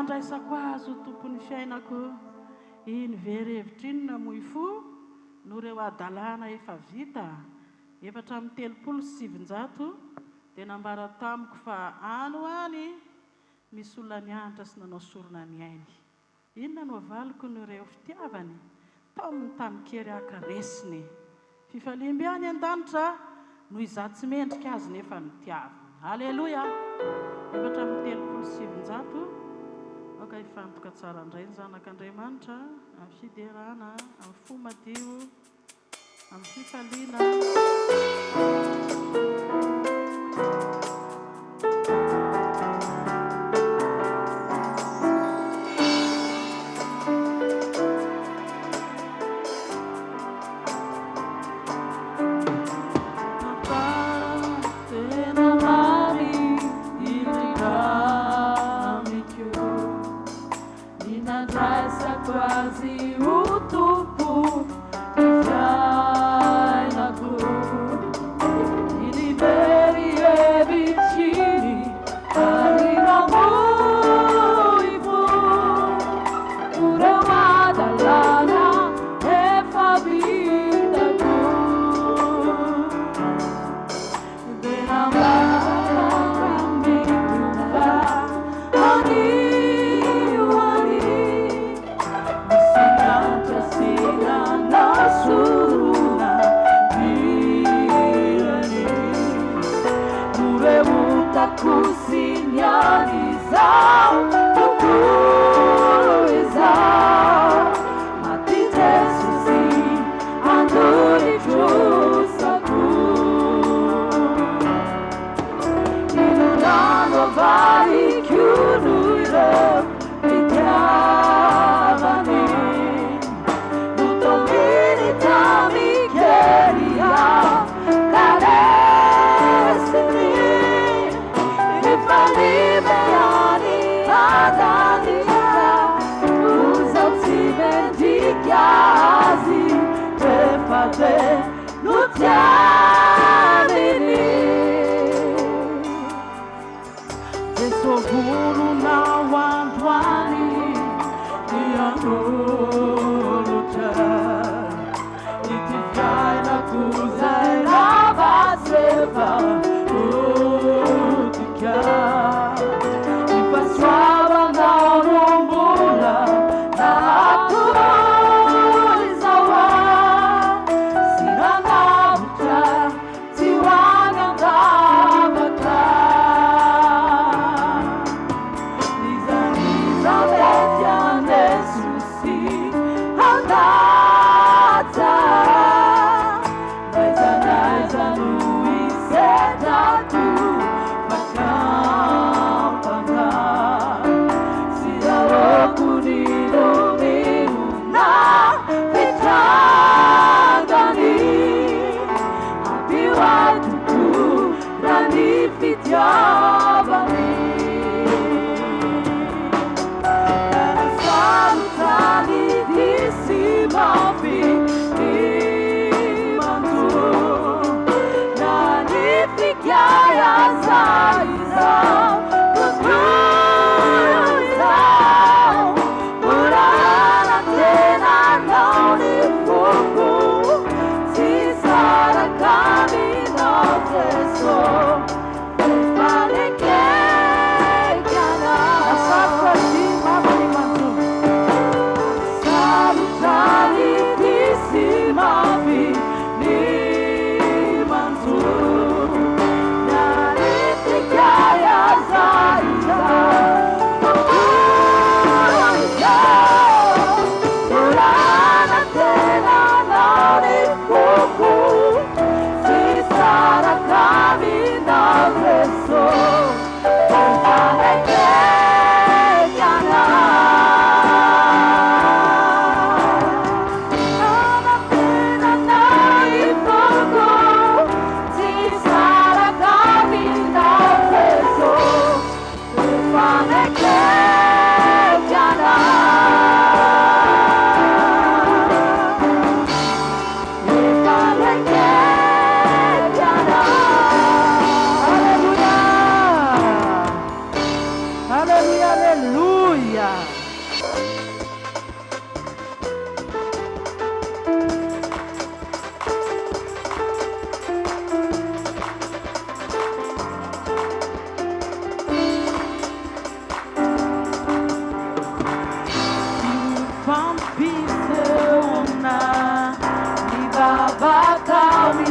Nandraisako azy ho tompon'ny fiainako. Iny very hevitra iny namoy fo noho ireo hadalana efa vita 934 dia nambara tamiko fa any ho any misy olona nianatra sy nanao sorona ny ainy. Inona no havaliko noho ireo fitiavany taominy tamin-kery haka resiny. Fifaliam-be any an-danitra noho izaho tsy mendrika azy nefa notiaviny. Aleloia! 934 Aoka hifantoka tsara indray ny zanak'Andriamanitra amin'ny fiderana, amin'ny fo madio. Amin'ny fifaliana. Tena mamy indrindra amiko. Ny nandraisako azy ho Tompo ny fiainako. Iny very hevitry ary namoy fo. Ireo hadalana efa vitako.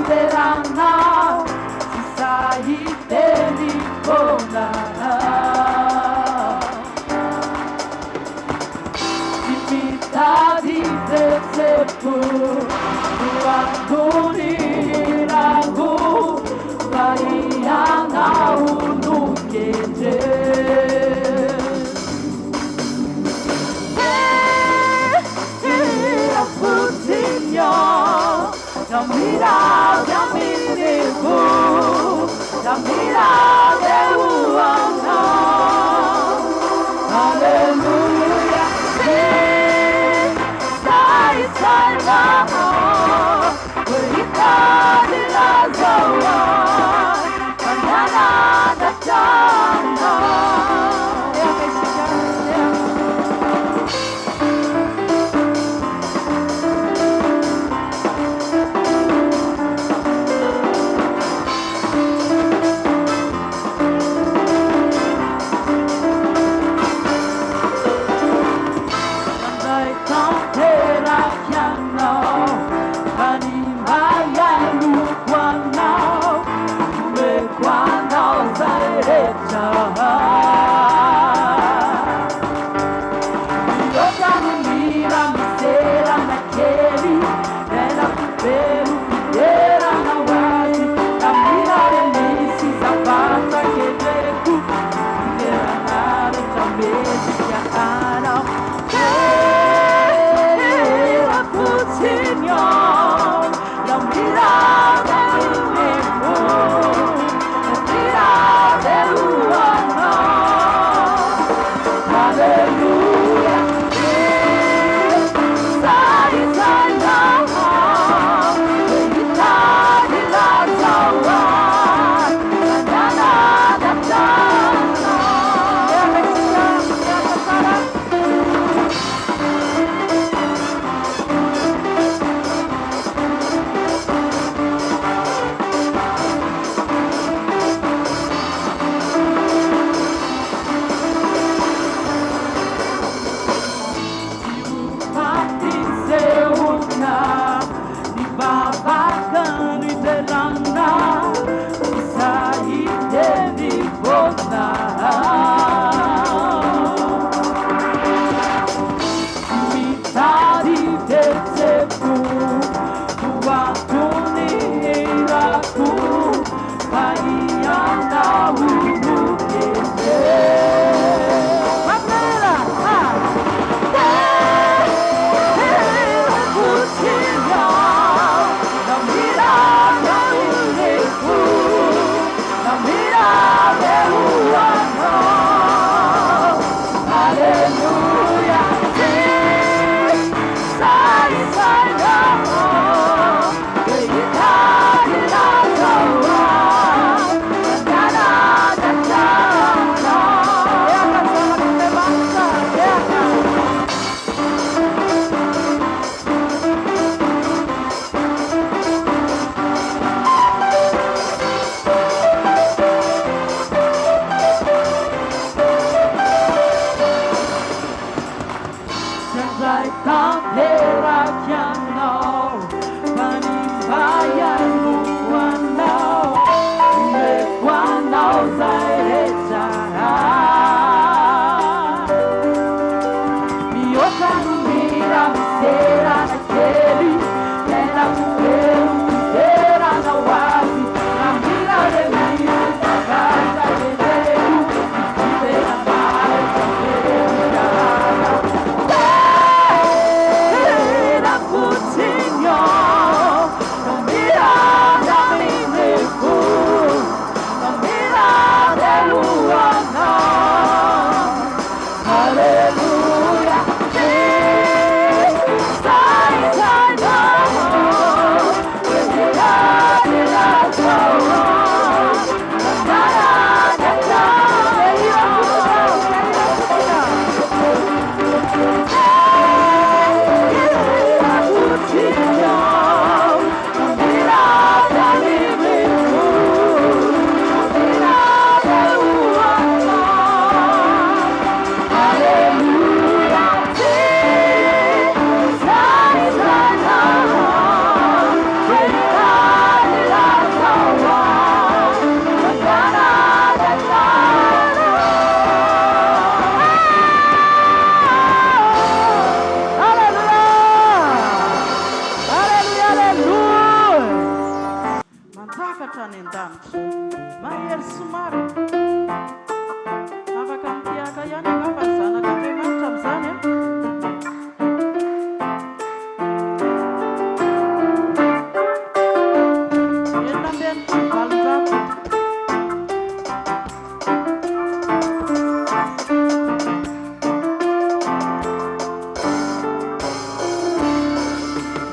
fideranao, tsy sahy hiteny foana. Tsy mitady fihetseham-po no antony ihirako, fa ianao no kendreko. Hira fotsiny eo, na mira avy amin'ny fo, na mira avy ho anao. Aleloia, sahy saina hoe hitady lazao ahy, fa ny hanandratra anao. Mandray tanteraka ianao, fa ny mahaloko anao, omeko anao izay rehetra. Mihoatra ny mira miserana kely, Nenako feno fiderana ho azy, na mira re misy zavatra kendreko, fiderana rehetra mendrika anao. Hira fotsiny eo, na mira velomeko, na mira velo anao. Haleloia, sahy saina. Miakatra any an-danitra. Mahery sy marina. Afaka mitehaka ihany angamba ny zanak'Andriamanitra amin'izany an! 866.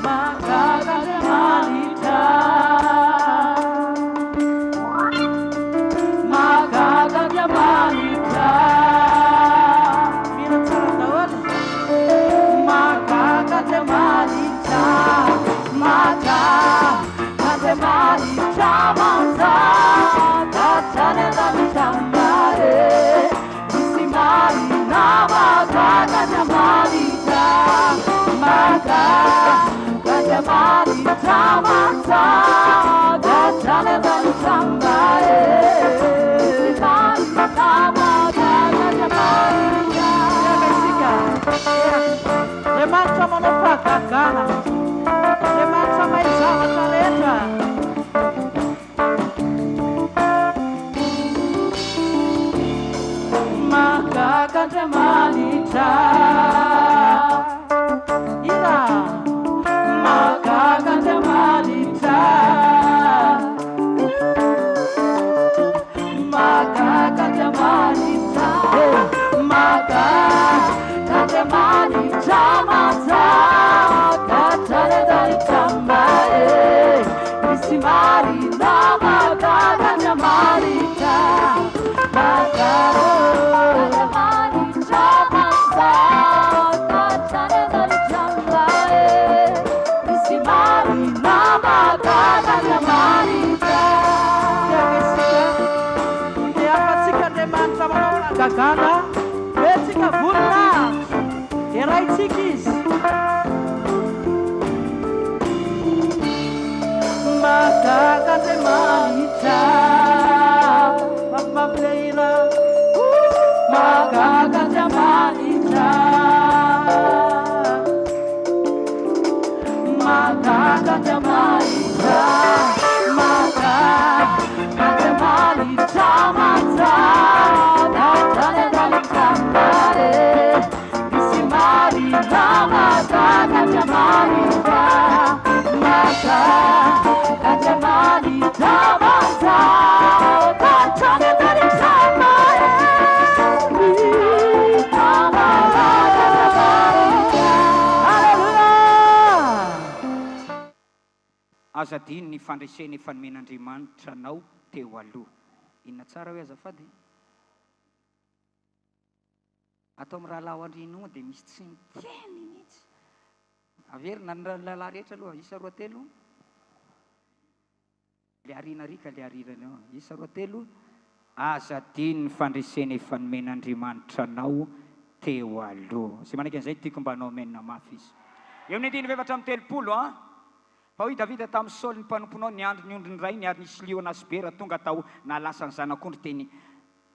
Mahagaga Andriamanitra, mahagaga Andriamanitra. Mihira tsara daholo. Mahagaga Andriamanitra, mahagaga Andriamanitra, manjaka hatrany an-danitra mare. Misy marina mahagaga Andriamanitra, mahagaga Andriamanitra, manjaka hatrany an-danitra mahery. Misy marina mahagaga Andriamanitra. Miaraka isika. Andriamanitra manao fahagagana. Andriamanitra mahay zavatra rehetra. Mahagaga Andriamanitra. Hira. Mahagaga Andriamanitra. Mahagaga Andriamanitra. Mahagaga Andriamanitra manjaka hatrany an-danitra mahery. Misy marina mahagaga Andriamanitra, mahagaga Andriamanitra manjaka hatrany an-danitra mahery. Misy marina mahagaga Andriamanitra. Tiako isika, dia afatsika Andriamanitra manao fahagagana, hoe tsika voninahitra, deraintsika Izy. Mahagaga Andriamanitra. Mafimafy le hira. Mahagaga Andriamanitra. Mahagaga Andriamanitra. Mahagaga Andriamanitra. Manjaka hatrany an-danitra mahery. Misy marina mahagaga Andriamanitra. Mahagaga Andriamanitra manjaka hatrany an-danitra mahery. Mahagaga Andriamanitra. Alléluia! Aza adino ny fandresena efa nomen'Andriamanitra anao teo aloha. Inona tsara hoe azafady? Ato amin'ny rahalahy aoriana dia misy tsy miteny mihitsy. Averina ny rahalahy rehetra aloha. Isa roa telo. Le arina ary ka le arirany ao. Isa roa telo. Aza adino ny fandresena efa nomen'Andriamanitra anao teo aloha. Izay manaiky an'izay tiako mba hanao amen mafy izy. Eo amin'ny andininy faha 34 an. Fa hoy Davida tamin'i Saoly, Ny mpanomponao niandry ny ondrin'ny rainy, ary nisy liona sy bera tonga tao nahalasa ny zanak'ondry teny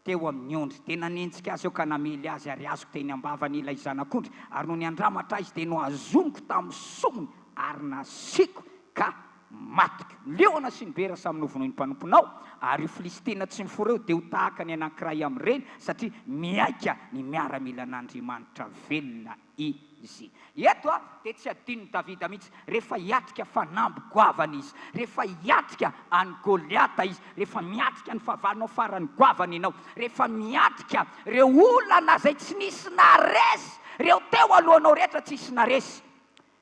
Teo amin'ny ondry. Dia nanenjika azy aho ka namely azy, ary azoko teny am-bavany ilay zanak'ondry, ary nony handramatra izy, dia nohazoniko tamin'ny somony, ary nasiako ka matiko. Ny liona sy ny bera samy novonoin'ny mpanomponao, ary io Filistina tsy mifoha ireo dia ho tahaka ny anankiray amin'ireny, satria mihaika ny miaramilan'Andriamanitra velona izy. Eto dia tsy adinon'i Davida mihitsy rehefa hiatrika fanamby goavana izy, rehefa hiatrika an'i Goliata izy, rehefa miatrika ny fahavalonao farany goavana ianao, rehefa miatrika ireo olana izay tsy nisy naharesy, ireo teo alohanao rehetra tsisy naresy.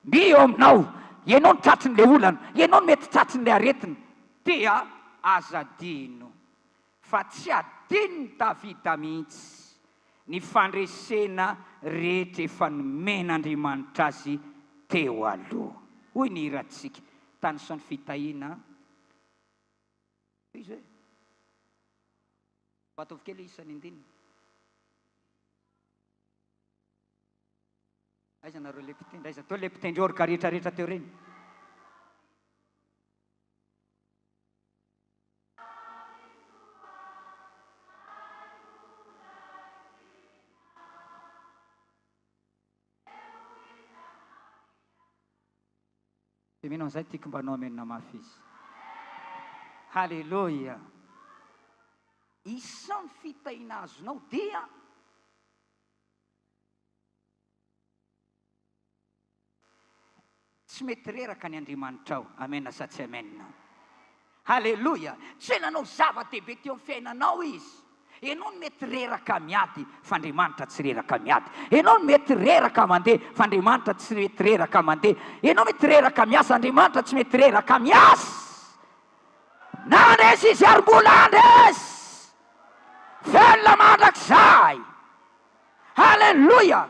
Mby eo aminao, ianao no tratrin'ilay olana, ianao no mety tratrin'ilay aretina, dia aza adino fa tsy adinon'i Davida mihitsy ny fandresena rehetra efa nomen'Andriamanitra azy teo aloha. Hoy ny hirantsika, Tanisao ny fitahiana. Tohizo e! Mba ataovy kely isan'ny andininy. Aiza nareo le mpitendry? Aiza teo le mpitendry orga rehetra rehetra teo ireny? Dia mino an'izay tiako mba hanao amen mafy izy. Haleloia! Isan'ny fitahiana azonao dia. Tsy mety reraka ny Andriamanitrao. Amena sa tsy amena? Haleloia! Tsy hoe nanao zava-dehibe teo amin'ny fiainanao Izy. Ianao no mety reraka miady, fa Andriamanitra tsy reraka miady. Ianao no mety reraka mandeha, fa Andriamanitra tsy mety reraka mandeha. Ianao mety reraka miasa, Andriamanitra tsy mety reraka miasa. Nandresy Izy ary mbola handresy. Velona mandrakizay. Haleloia!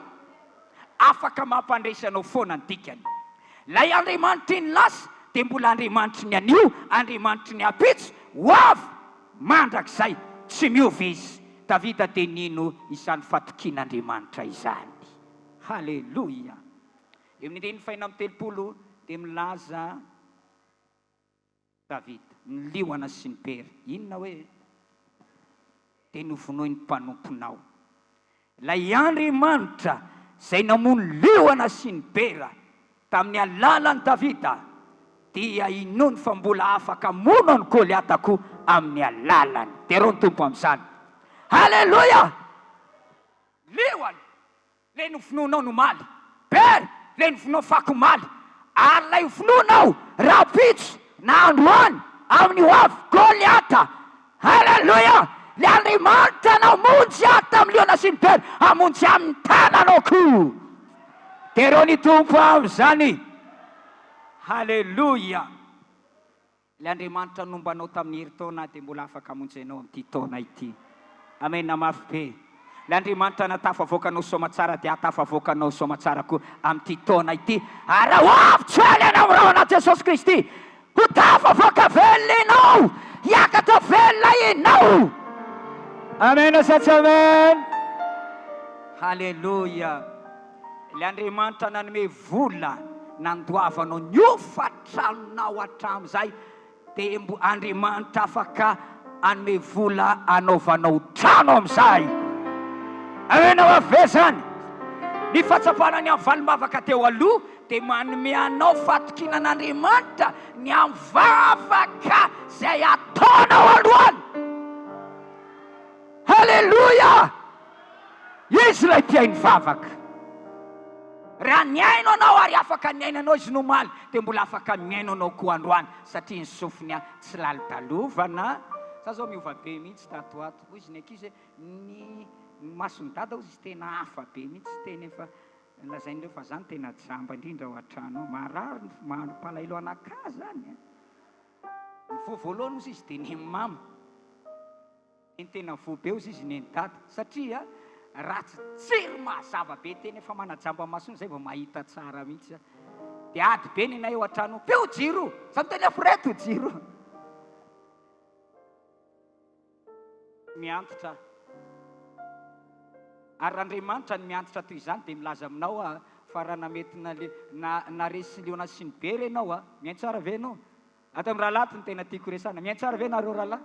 Afaka mampandresy anao foana ny dikany. Ilay Andriamanitry ny lasa dia mbola Andriamanitry ny anio, Andriamanitry ny ampitso, ho avy, mandrakizay. Tsy miova Izy. Davida dia nino izany fatokian'Andriamanitra izany. Haleloia! Eo amin'ny andininy fahenina amby 30 dia milaza. Davida, ny liona sy ny bera. Inona hoe? Dia novonoin'ny mpanomponao. Ilay Andriamanitra izay namono liona sy ny bera tamin'ny alalan'i Davida dia inoany fa mbola afaka hamono an'i Goliata koa amin'ny alalany. Derao ny Tompo amin'izany. Haleloia! Liona! Ilay novonoinao ny omaly. Ber, ilay novonoinao fakomaly. Ary ilay hovonoinao rahampitso na androany amin'ny ho avy. Goliata! Haleloia! Ilay Andriamanitra namonjy ahy tamin'ny liona sy ny bera, hamonjy ahy amin'ny tananao koa. Derao ny Tompo amin'izany. Haleloia! Ilay Andriamanitra nomba anao tamin'ny herintaona dia mbola afaka hamonjy anao amin'ity taona ity. Amena mafy be. Ilay Andriamanitra nahatafavoaka anao soamatsara dia hahatafavoaka anao soamatsara koa amin'ity taona ity. Ary raha ho avy tsy ho ela ianao raha ao anaty Jesosy Kristy, ho tafavoaka velona ianao, hiakatra velona ianao. Amena sa tsy amen? Haleloia. Ilay Andriamanitra nanome vola nandoavanao ny hofan-tranonao hatramin'izay dia mbo Andriamanitra afaka hanome vola hanaovanao trano amin'izay. Amen ho avy ve izany? Ny fahatsapana ny amin'ny valim-bavaka teo aloha dia manome anao fahatokiana an'Andriamanitra ny amin'ny vavaka izay ataonao androany. Haleloia! Izy ilay mpihaino vavaka. Raha nihaino anao ary afaka nihaino anao Izy nomaly, dia mbola afaka mihaino anao koa androany, satria ny sofiny tsy lalodalovana. Za zao miova be mihitsy tato ho ato. Hoy izy ny ankizy hoe, ny mason'i dada hozy izy tena hafa be mihitsy, tena efa lazain'ireo fa za no tena jamba indrindra ao an-trano ao. Marary ny mampalahelo anakahy zany a. Nifoha voalohany hozy izy dia neny mama. Ny tena voa be ozy izy neny dada satria ratsy jery mazava be tena efa manajamba masony zay vao mahita tsara mihitsy a de ady be nenay eo antrano pio jiro za miteny aforeto jiro miantitra ary raha Andriamanitra ny miantitra toy izany dia milaza aminao aho fa raha namety na na naresy liona sy ny bera ianao a mihaino tsara ve ianao Ato amin'ny rahalahy ato no tena tiako resahana. Mihaino tsara ve nareo rahalahy?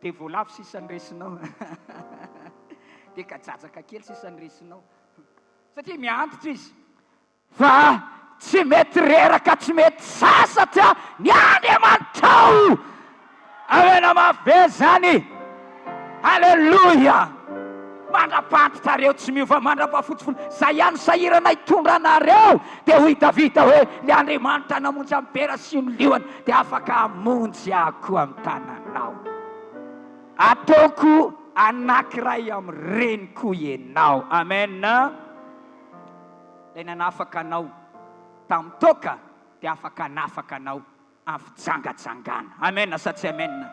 Dia voalavo sisa ny resinao. Dia kajajaka kely sisa ny resinao. Satria miantitra izy. Fa tsy mety reraka, tsy mety sasatra ny Andriamanitrao. Amena mafy be zany. Aleloia. Mandra-pantitrareo tsy miova, mandra-pahafotsy volo. Zay ihany sahirana hitondra anareo. Dia hoy Davida hoe, Ilay Andriamanitra namonjy an'i Bera sy ny liona dia afaka hamonjy ahy koa amin'ny tananao. Ataoko anankiray amin'ireny koa ianao. Amen. Ilay nanafaka anao tamin'ny toaka dia afaka hanafaka anao amin'ny fijangajangana. Amen sa tsy amen?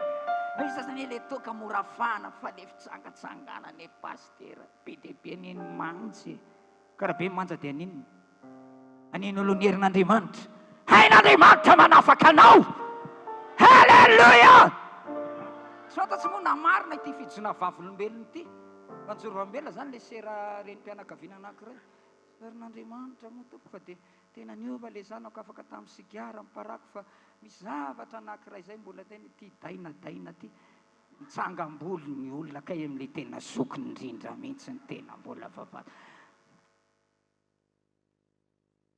Misy sasany hoe le toaka mora afahana fa le fijangajangana anie pasitera be dia be anie ny manja e. Ka raha be ny manja dia haninona? Haninona aloha ny herin'Andriamanitra? Hain'Andriamanitra manafaka anao. Haleloia! Tsy fantatro moa na marina ity fijoana vavolombelona ity. Fa nijoro vavolombelona izany le sera renim-pianakaviana anankiray. Herin'Andriamanitra moa tompoko fa dia tena niova ilay zanako afaka tamin'ny sigara ny parako fa misy zavatra anankiray izay mbola tena ity daina daina ity mitsangam-bolo ny olona kay amin'ilay tena zokiny indrindra mihitsy ny tena mbola vava.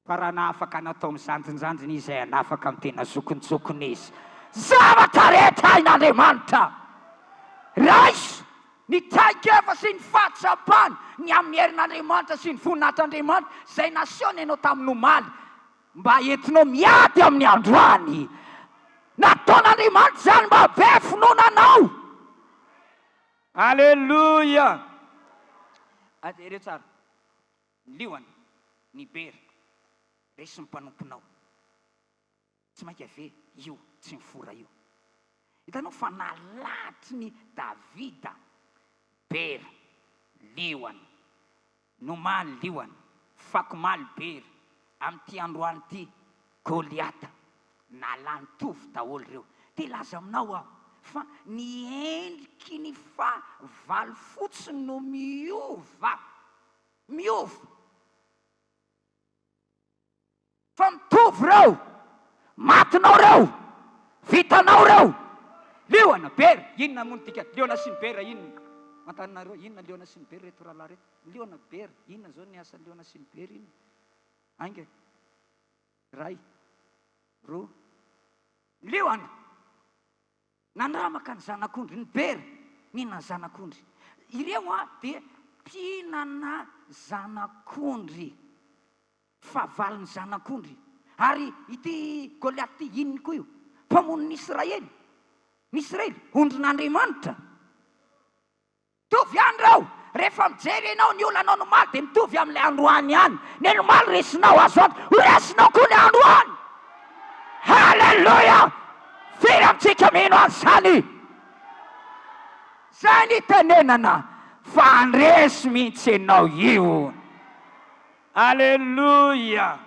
Fa raha nahafaka natao amin'ny zandrinjandriny izy izay hanafaka amin'ny tena zokinjokiny izy. Zavatra rehetra hain'Andriamanitra. Raiso ny traikefa sy ny fahatsapana ny amin'ny herin'Andriamanitra sy ny voninahitr'Andriamanitra izay nasehony anao tamin'ny omaly mba entinao miady amin'ny androany. Nataon'Andriamanitra izany mba hahabe finoana anao. Aleloia! Jereo tsara. Ny liona, ny bera, resy ny mpanomponao. Tsy mainka ve io tsy mifora io? Hitanao fa nalahatry ny Davida bera, liona, nomaly liona, fakomaly bera, amin'ity androany ity Goliata. Nalany tovy daholo ireo. Te hilaza aminao aho fa ny endriky ny fahavalo fotsiny no miova. Miova. Fa mitovy ireo. Matinao ireo. Vitanao ireo. Liona, bera, inona moa ny dikany? Liona sy ny bera inona? Manontany anareo, inona liona sy ny bera reto rahalahy reto? Liona, bera, inona izao ny asan'ny liona sy ny bera inona? Ainga e. Iray, roa. Liona! Nandramaka ny zanak'ondry, ny bera nihinana zanak'ondry. Ireo dia mpihinana zanak'ondry, fahavalon'ny zanak'ondry. Ary ity Goliata ity, inona koa io? Mpamono ny Israely. Ny Israely, ondrin'Andriamanitra. Mitovy ihany ireo. Rehefa mijery ianao ny olanao ny omaly dia mitovy amin'ilay androany ihany. Ny an'ny omaly resinao, azo antoka ho resinao koa ny androany. Haleloia! Firy amintsika mino an'izany? Izay ny itenenana fa handresy mihitsy ianao io. Aleloia!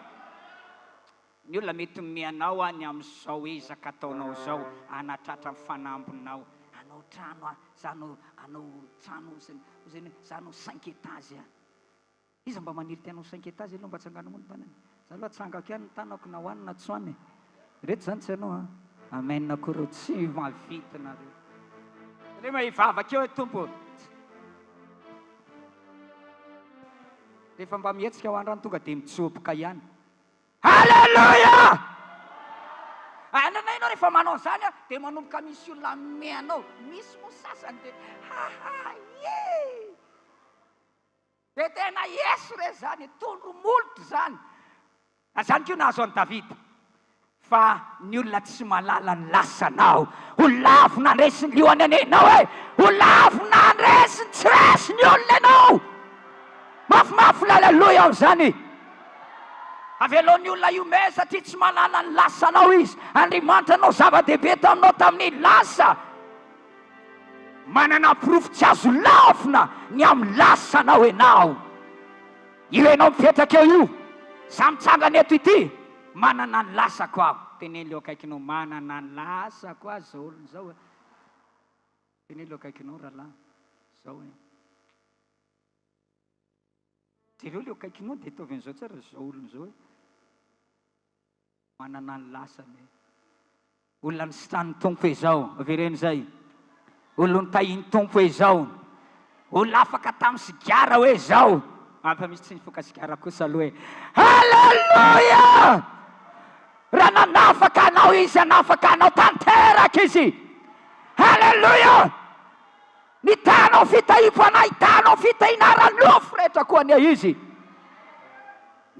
Ny olona mety mianao any amin'izao ezaka ataonao izao hanatratra ny fanambinao. Hanao trano aho, za hanao hanao trano ozy ozy hoe za hanao cinq étages aho. Iza mba maniry te hanao cinq étages aloha mba atsangano moa ny tanany. Za aloha atsangako ihany ny tanako na ho any na tsy ho any e. Ireto zany tsy hanao an. Amen koa reo tsy mahavita nareo. Aleo mba hivavaka eo e Tompo ô. Rehefa mba mihetsika ho andrano tonga dia mitsoboka ihany. Alléluia! Anana ianao rehefa manao an'izany an, dia manomboka misy olona hanome anao. Misy moa sasany dia haha ie! Dia tena eso re izany e, tondro molotra izany. Ary izany koa nahazo an'i Davida. Fa ny olona tsy mahalala ny lasanao. Ho lavo nandresy ny liona anie ianao e! Ho lavo nandresy ny tsy resy ny olona ianao! Mafimafy ny aleloia amin'izany. Avelao ny olona hihomehy satria tsy mahalala ny lasanao izy. Andriamanitra nanao zava-dehibe taminao tamin'ny lasa. Manana porofo tsy azo lavina ny amin'ny lasanao ianao. Io ianao mipetraka eo io, za mitsangana eto ity, manana ny lasako aho. Teneno eo akaikinao, manana ny lasako aho izao olona izao e. Teneno eo akaikinao rahalahy, izao e. Jereo ilay eo akaikinao dia ataovy an'izao tsara izao olona izao hoe manana ny lasany e. Olona nisitranin'ny Tompo izao, avereno izay. Olona notahian'ny Tompo izao. Olona afaka tamin'ny sigara hoe izao. Fa misy tsy nifoka sigara kosa aloha e. Haleloia! Raha nanafaka anao Izy, hanafaka anao tanteraka Izy. Haleloia! Nitahanao fitahiam-panahy, hitahanao fitahiana ara-nofo rehetra koa anie Izy.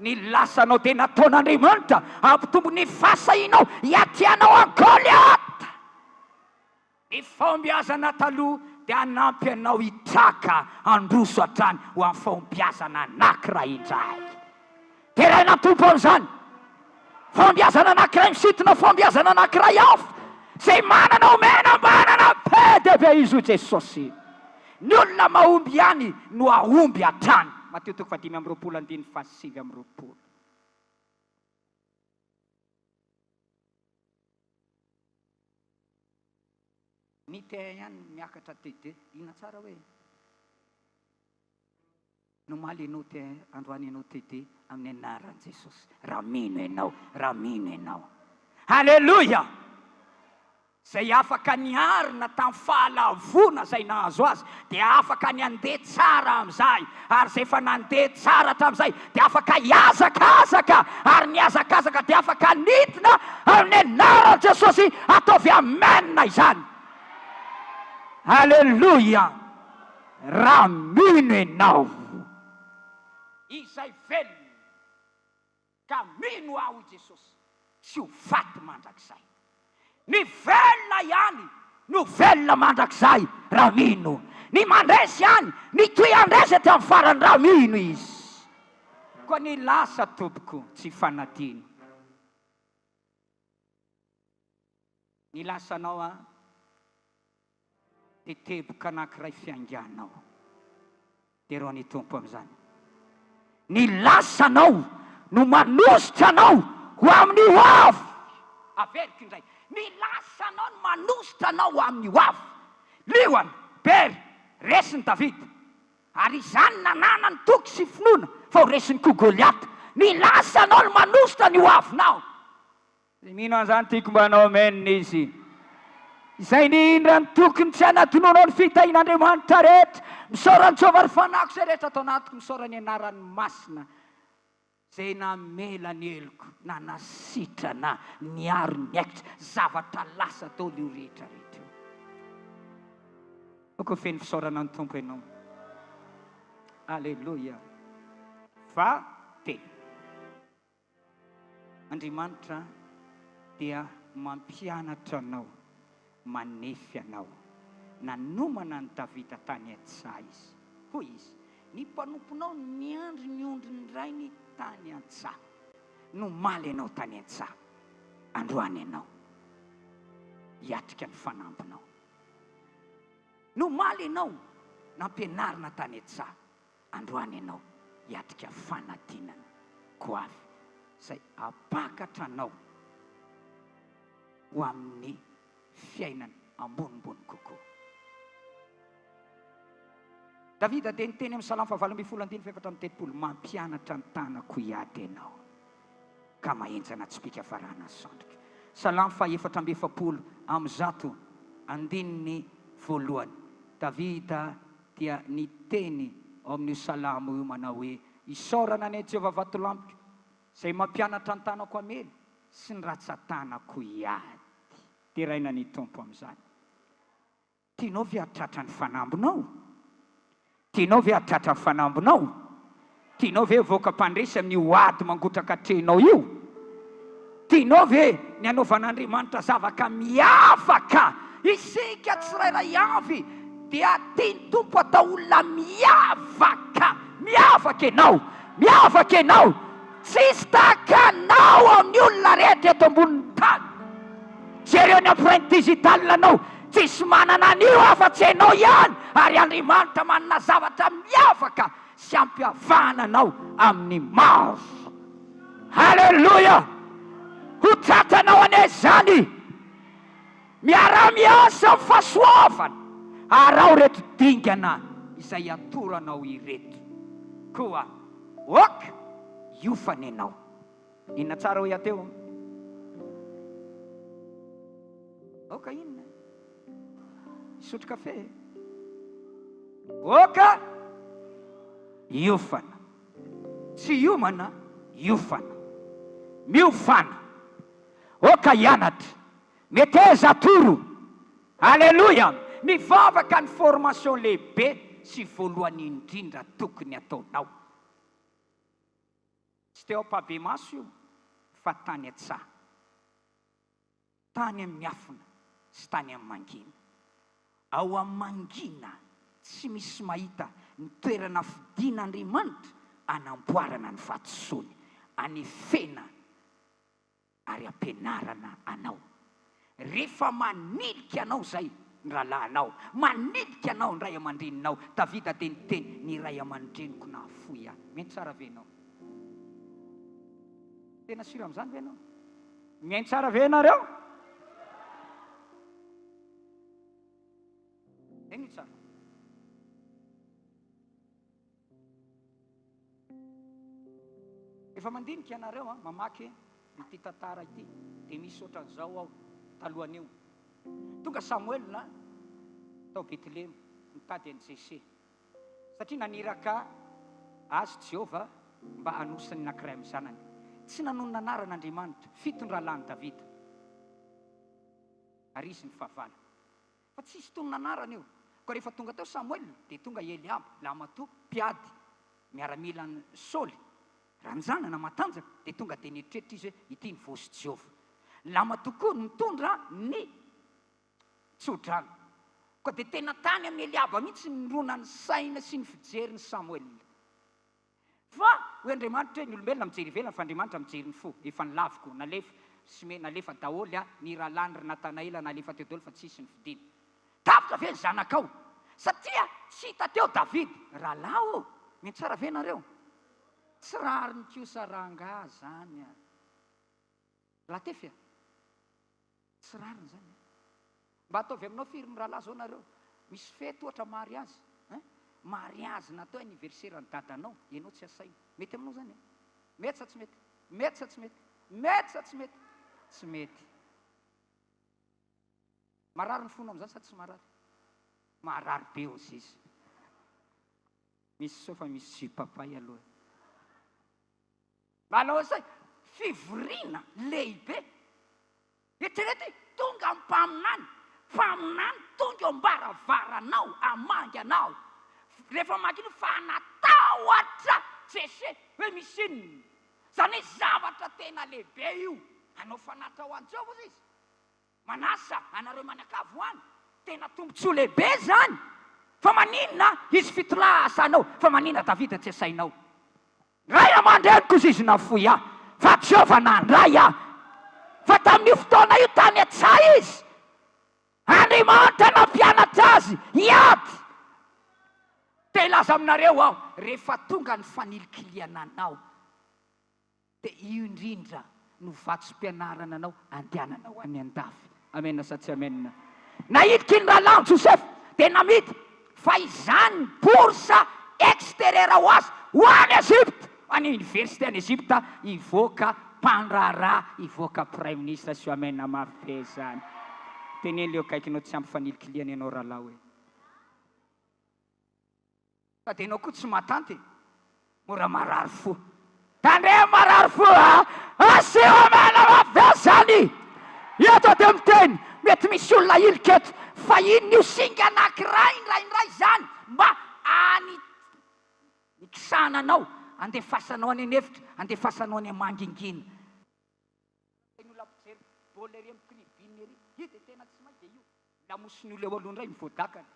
Ny lasanao dia nataon'Andriamanitra hampitombo ny fahasahianao hiatrianao an'i Goliata. Ny fahombiazana taloha dia hanampy anao hitraka handroso hatrany ho amin'ny fahombiazana anankiray indray. Deraina ny Tompo amin'izany. Fahombiazana anankiray misintona fahombiazana anankiray hafa izay manana omena mba hanana be dia be izy hoy Jesosy. Ny olona mahomby ihany no hahomby hatrany. Matio toko fahadimy amby roapolo andininy fahasivy amby roapolo. Ny T1 ihany miakatra T2. Inona tsara hoe? Ny omaly ianao te androany ianao TD amin'ny anaran'i Jesosy raha mino ianao raha mino ianao. Haleloia! Izay afaka niarina tamin'ny fahalavoana izay nahazo azy dia afaka ny handeha tsara amin'izay, ary izay efa nandeha tsara hatramin'izay dia afaka hihazakazaka, ary ny hihazakazaka dia afaka nidina amin'ny anaran'i Jesosy. Ataovy amen izany. Aleloia! Raha mino ianao, izay velona. Ka mino aho hoy Jesosy tsy ho faty mandrakizay. Ny velona ihany no velona mandrakizay raha mino. Ny mandresy ihany ny toy handresy aty amin'ny farany raha mino izy. Koa ny lasa tompoko tsy hifanadino. Ny lasanao an dia teboka anankiray fiainganao. Derao ny Tompo amin'izany. Ny lasanao no manosika anao ho amin'ny ho avy. Averiko indray, ny lasanao no manosika anao ho amin'ny ho avy. Liona, Bery, resin'i Davida. Ary izany nananany toky sy finoana fa ho resiny koa Goliata. Ny lasanao no manosika ny ho avinao. Izay mino an'izany tiako mba hanao amen izy. Izay indrindra no tokony tsy hanadinoanao ny fitahian'Andriamanitra rehetra. Misaora an'i Jehovah ry fanahiko izay rehetra ato anatiko, misaora ny anarany masina izay namela ny heloko, nanasitrana, niaro ny aiko, zavatra lasa daholo io rehetra rehetra io. Aoka ho feno fisaorana ny Tompo ianao. Aleloia. Fa telo. Andriamanitra dia mampianatra anao, manefy anao. Nanomana an'i Davida tany an-tsaha Izy. Hoy Izy, Ny mpanomponao niandry ny ondrin'ny rainy tany an-tsaha. Nomaly ianao tany an-tsaha, androany ianao hiatrika ny fanampinao. Nomaly ianao nampianarina tany an-tsaha. Androany ianao hiatrika fanadinana goavy izay hampakatra anao ho amin'ny fiainana ambonimbony kokoa. Davida dia niteny amin'ny Salamo fahavalo ambin'ny folo andininy faha-34, Mampianatra ny tanako hiady ianao, ka mahenjana tsipìka varahana ny sandriko. Salamo faha-144 andininy voalohany. Davida dia niteny ao amin'io salamo io manao hoe, Isaorana anie Jehovah Vatolampiko, izay mampianatra ny tanako hamely sy ny ratsan-tanako hiady. Deraina ny Tompo amin'izany. Tianao ve hahatratra ny fanambinao? Tianao ve hahatratra ny fanambinao? Tianao ve hivoaka mpandresy amin'io ady mangotraka atrehinao io? Tianao ve ny hanaovan'Andriamanitra zavaka miavaka? Isika tsirairay avy dia tian'ny Tompo atao olona miavaka. Miavaka ianao! Miavaka ianao! Tsisy tahaka anao amin'ny olona rehetra eto ambonin'ny tany. Jereo ny empreinte digitale anao, tsisy manana an'io afa-tsy ianao ihany, ary Andriamanitra manana zavatra miavaka sy hampiavahana anao amin'ny maro. Haleloia! Ho tratranao anie izany! Miaraha miasa amin'ny fahasoavana. Araho ireto dingana izay atoro anao ireto. Koa ok, hiofana ianao. Inona tsara hoy aho teo? Aoka inona? Hisotro kafe e? Aoka hiofana. Tsy hiomana, hiofana. Miofana. Aoka hianatra. Meteza atoro. Aleloia! Mivavaka ny formation lehibe sy voalohany indrindra tokony ataonao. Tsy teo ampahibemaso io fa tany an-tsaha, tany amin'ny miafina sy tany amin'ny mangina. Ao amin'ny mangina tsy misy mahita ny toerana fidin'Andriamanitra anamboarana ny vatosoany, anefena ary ampianarana anao. Rehefa manilika anao izay ny rahalahinao, manilika anao ny ray aman-dreninao, Davida dia niteny, Ny ray aman-dreniko nahafoy ahy. Mihaino tsara ve ianao? Tena sûr amin'izany ve ianao? Mihaino tsara ve ianareo? Henoy tsara. Efa mandinika ianareo an, mamaky ity tantara ity, dia misy ohatran'izao aho talohan'io. Tonga Samoela tao Betlehema nitady an'i Jese, satria naniraka azy Jehovah mba hanosa ny anankiray amin'ny zanany. Tsy nanonona anarana Andriamanitra, fito ny rahalahin'i Davida, ary izy ny fahavalo. Fa tsisy tonona anarana io. Koa rehefa tonga teo Samoela, dia tonga i Eliaba, lahimatoa, mpiady, miaramilan'i Saoly, ranjanana, matanjaka, dia tonga dia nieritreritra izy hoe, Ity ny voasy Jehovah. Ny lahimatoa koa no mitondra ny tsodrano. Koa dia tena tany amin'i Eliaba mihitsy ny nironan'ny saina sy ny fijerin'i Samoela. Fa, hoy Andriamanitra hoe, ny olombelona mijery ivelany fa Andriamanitra mijery ny fo. Efa nolaviko, nalefa, Sime, nalefa daholo a, ny rahalahiny ry Natanaela nalefa teo daholo fa tsisy nifidina. Tapitra ve ny zanakao? Satria tsy hita teo Davida. Rahalahy ô, miantsara ve nareo? Tsy rariny kosa rangaha zany a. Latefy a. Tsy rariny zany e. Mba ataovy aminao firy mirahalahy zao nareo? Misy fety ohatra mariazy hein? Mariazy natao anniversaire ny dadanao, ianao tsy asaina. Mety aminao zany e? Mety sa tsy mety? Mety sa tsy mety? Mety sa tsy mety? Tsy mety. Marary ny fonao amizany sa tsy marary? Marary be ozizy. Misy sao fa misy jus papay aloha e. Manao izay fivoriana lehibe. Eritrereto hoe tonga ny mpaminany, mpaminany tonga eo am-baravaranao hamangy anao. Rehefa mamaky an'io fa natahotra Jese hoe misy inona. Izany hoe zavatra tena lehibe io. Hanao fanatitra ho an'i Jehovah hozy izy. Manasa anareo mianakavy ho any. Tena tombotsoa lehibe izany. Fa maninona izy fitolahy asanao? Fa maninona Davida tsy asainao? Ray aman-dreniko izy izy nafoy ahy, fa Jehovah nandray ahy. Fa tamin'io fotoana io tany an-tsaha izy. Andriamanitra nampianatra azy hiady. Te hilaza aminareo aho, rehefa tonga ny fanilikilihana anao, Dia io indrindra no vatsim-pianarana anao andehananao any an-dafy. Amena sa tsy amena? Nahiliky ny rahalahiny Josefa dia namidy fa izany ny bourse extérieure ho azy ho any Egypte, any université any Egypte hivoaka mpandraharaha, hivoaka praiminisitra. Asio amena mafy be izany. Teneno ilay eo akaikinao tsy ampy fanilikilihana ianao rahalahy hoe. Sady enao koa tsy matanty e! Mora marary fo. Tandremo marary fo a! Asio amena mafy be zany! Eto aho dia miteny, mety misy olona ahilika eto, fa inona io singa anakiray indraindray zany mba any nikisahana anao, andefasanao any an'efitra, andefasanao any mangingina. Ny olona mpijery baolina ery amin'ny tribune ery, io dia tena tsy mahay dia io. Lamosin'ny olona eo aloha indray mivoadakana.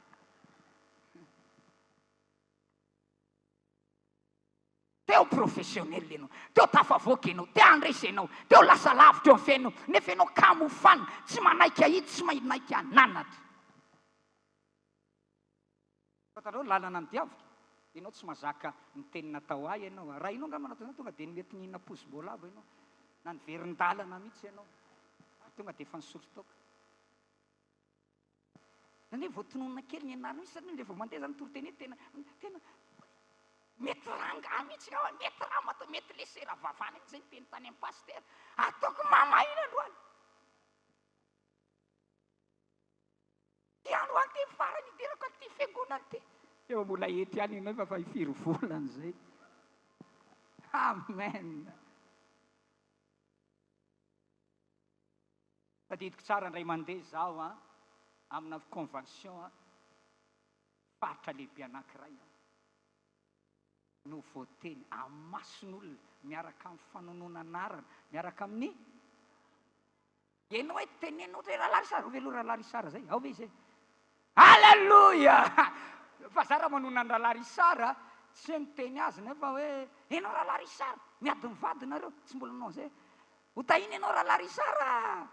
Teo professionnel ianao, teo tafavoaka ianao, te handresy ianao, teo lasa lavitra eo amin'ny fiainanao, nefa ianao kamo fan, tsy manaiky hahitsy, tsy manaiky hananatra. Fantatrao ny lalana nodiaviko? Ianao tsy mahazaka ny teny natao ahy ianao. Raha ianao angamba natao izany tonga dia mety nihinana pozim-boalavo ianao, na niverin-dalana mihitsy ianao, ary tonga dia efa nisotro toaka. Zany hoe voatononina kely ny anarana mihitsy satria rehefa mandeha zany toriteny eto tena tena mety rangahy mihitsy angamba, mety ramatoa, mety lesera vavany mihitsy zay niteny tany amin'ny pasitera. Ataoko mamaina androany. Ty androany ty farany hidirako an'ity fiangonana ity. Efa mbola eto ihany ianao efa fa firy volana izay. Amen. Tadidiko tsara indray mandeha izaho an, amina convention an, faritra lehibe anankiray an, no voateny amin'ny mason'olona miaraka amin'ny fanonona anarana, miaraka amin'ny Ianao hoe teneno ohatra hoe Rahalahy Richard, ao ve aloha Rahalahy Richard zay? Ao ve izy e? Alléluia! Fa za raha manonona an'i Rahalahy Richard, tsy hoe miteny azy nefa hoe ianao Rahalahy Richard, miady mivady nareo, tsy mbola nanao an'izay. Ho tahiana ianao Rahalahy Richard a!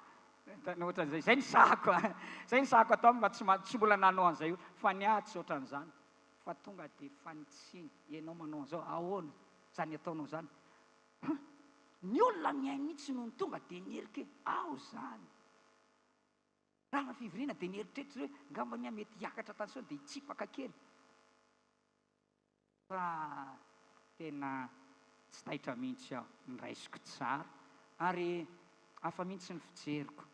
Ohatran'izay, izay ny sahako a! Izay ny sahako atao fa tsy tsy mbola nanao an'izay io, fa ny ahy tsy ohatran'izany, fa tonga dia fanitsiana, ianao manao an'izao, ahoana izany ataonao izany? Hum! Ny olona mihaino mihitsy nony tonga dia niherika hoe ao izany! Rava fivoriana dia nieritreritra izy hoe ngambany aho mety hiakatra tany sao dia hitsipaka kely. Fa tena tsy taitra mihitsy aho, noraisiko tsara ary hafa mihitsy ny fijeriko.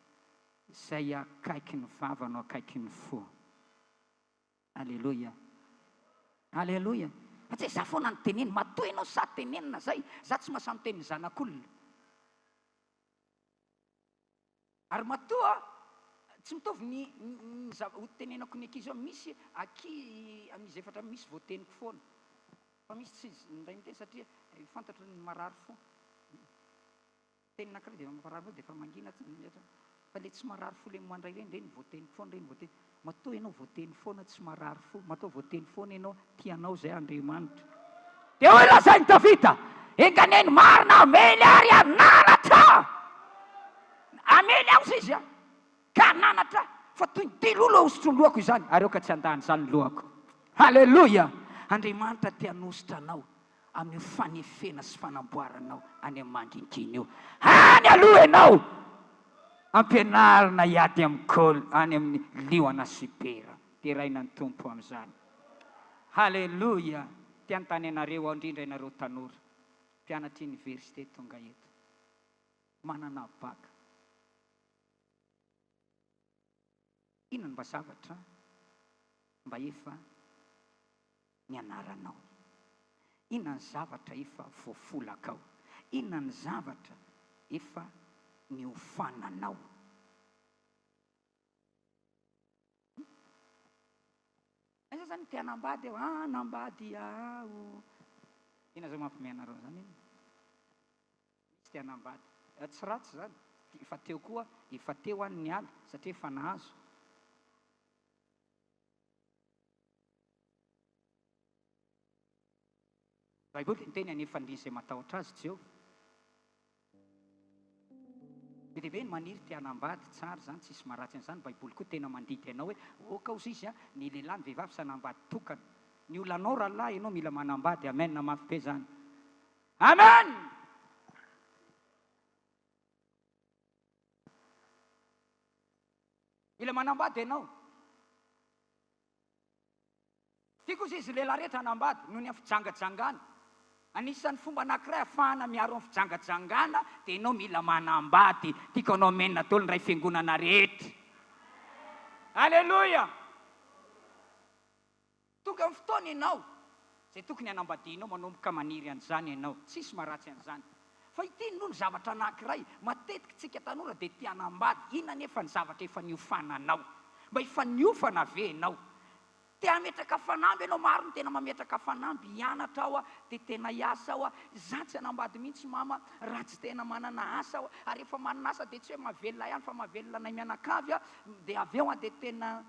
Izay akaiky ny vava no akaiky ny fo. Aleloia. Aleloia. Fa tsy hoe za foana no teneno. Matoa ianao sahy tenenina zay, za tsy mahasahy miteny ny zanak'olona. Ary matoa tsy mitovy ny ny zava ho tenenako ny ankizy eo, misy aky amin'izy efatra misy voateniko foana. Fa misy tsy indray miteny satria fantatro ny marary fo. Teny anankiray dia mamparary fo dia efa mangina tsy miatra fa le tsy marary fo le mandray ireny ireny voateny foana ireny voateny matoa ianao voateny foana tsy marary fo matoa voateny foana ianao tia anao izay Andriamanitra. Dia hoy lazain'i Davida, Enga anie ny marina hamely ary hananatra ahy! Hamely aho, hoy izy, ka hananatra ahy, fa toy ny dilolo ahosotro ny lohako izany, ary aoka tsy handany izany ny lohako. Haleloia! Andriamanitra te hanositra anao. amin'io fanefena sy fanamboaranao any amin'ny mangingina io. Any aloha ianao ampianarina hiady amin'ny gol any amin'ny liona sy bera. Deraina ny Tompo amin'izany. Haleloia! Te hanontany anareo aho, indrindra ianareo tanora, mpianatra université tonga eto. Manana bac. Inona no mba zavatra mba efa nianaranao? Inona ny zavatra efa voafolakao? Inona ny zavatra efa niofananao? Aiza zany te hanambady aho? Ah, hanambady aho. Inona zao mampiomehy anareo an'izany inona? Misy te hanambady. Tsy ratsy izany. Efa teo koa, efa teo aho no niala satria efa nahazo. Baiboly dia niteny hanefa ny izay matahotra azy Jehovah. Be dia be ny maniry te hanambady, tsara izany, tsisy maharatsy an'izany, Baiboly koa tena mandidy anao hoe ok ozy izy a, ny lehilahy ny vehivavy tsy hanambady tokana. Ny olanao rahalahy ianao mila manambady, amen mafy be zany. Amen! Mila manambady ianao. Tiako ozy izy lehilahy rehetra hanambady noho ny amin'ny fijangajangana. Anisan'ny fomba anankiray ahafahana miaro amin'ny fijangajangana dia ianao mila manambady. Tiako hanao amen daholo ny ray fiangonana rehetra. Aleloia! Tonga amin'ny fotoana ianao izay tokony hanambadianao, manomboka maniry an'izany ianao. Tsisy maharatsy an'izany. Fa ity no ny zavatra anankiray, matetika tsika tanora dia te hanambady, inona anefa ny zavatra efa niofananao? Mba efa niofana ve ianao? Te hametraka fanamby ianao, maro ny tena mametraka fanamby, hianatra aho, dia tena hiasa aho, za tsy hanambady mihitsy mama raha tsy tena manana asa aho, ary rehefa manana asa dia tsy hoe mahavelona ahy ihany fa mahavelona anay mianakavy aho, dia avy eo aho dia tena.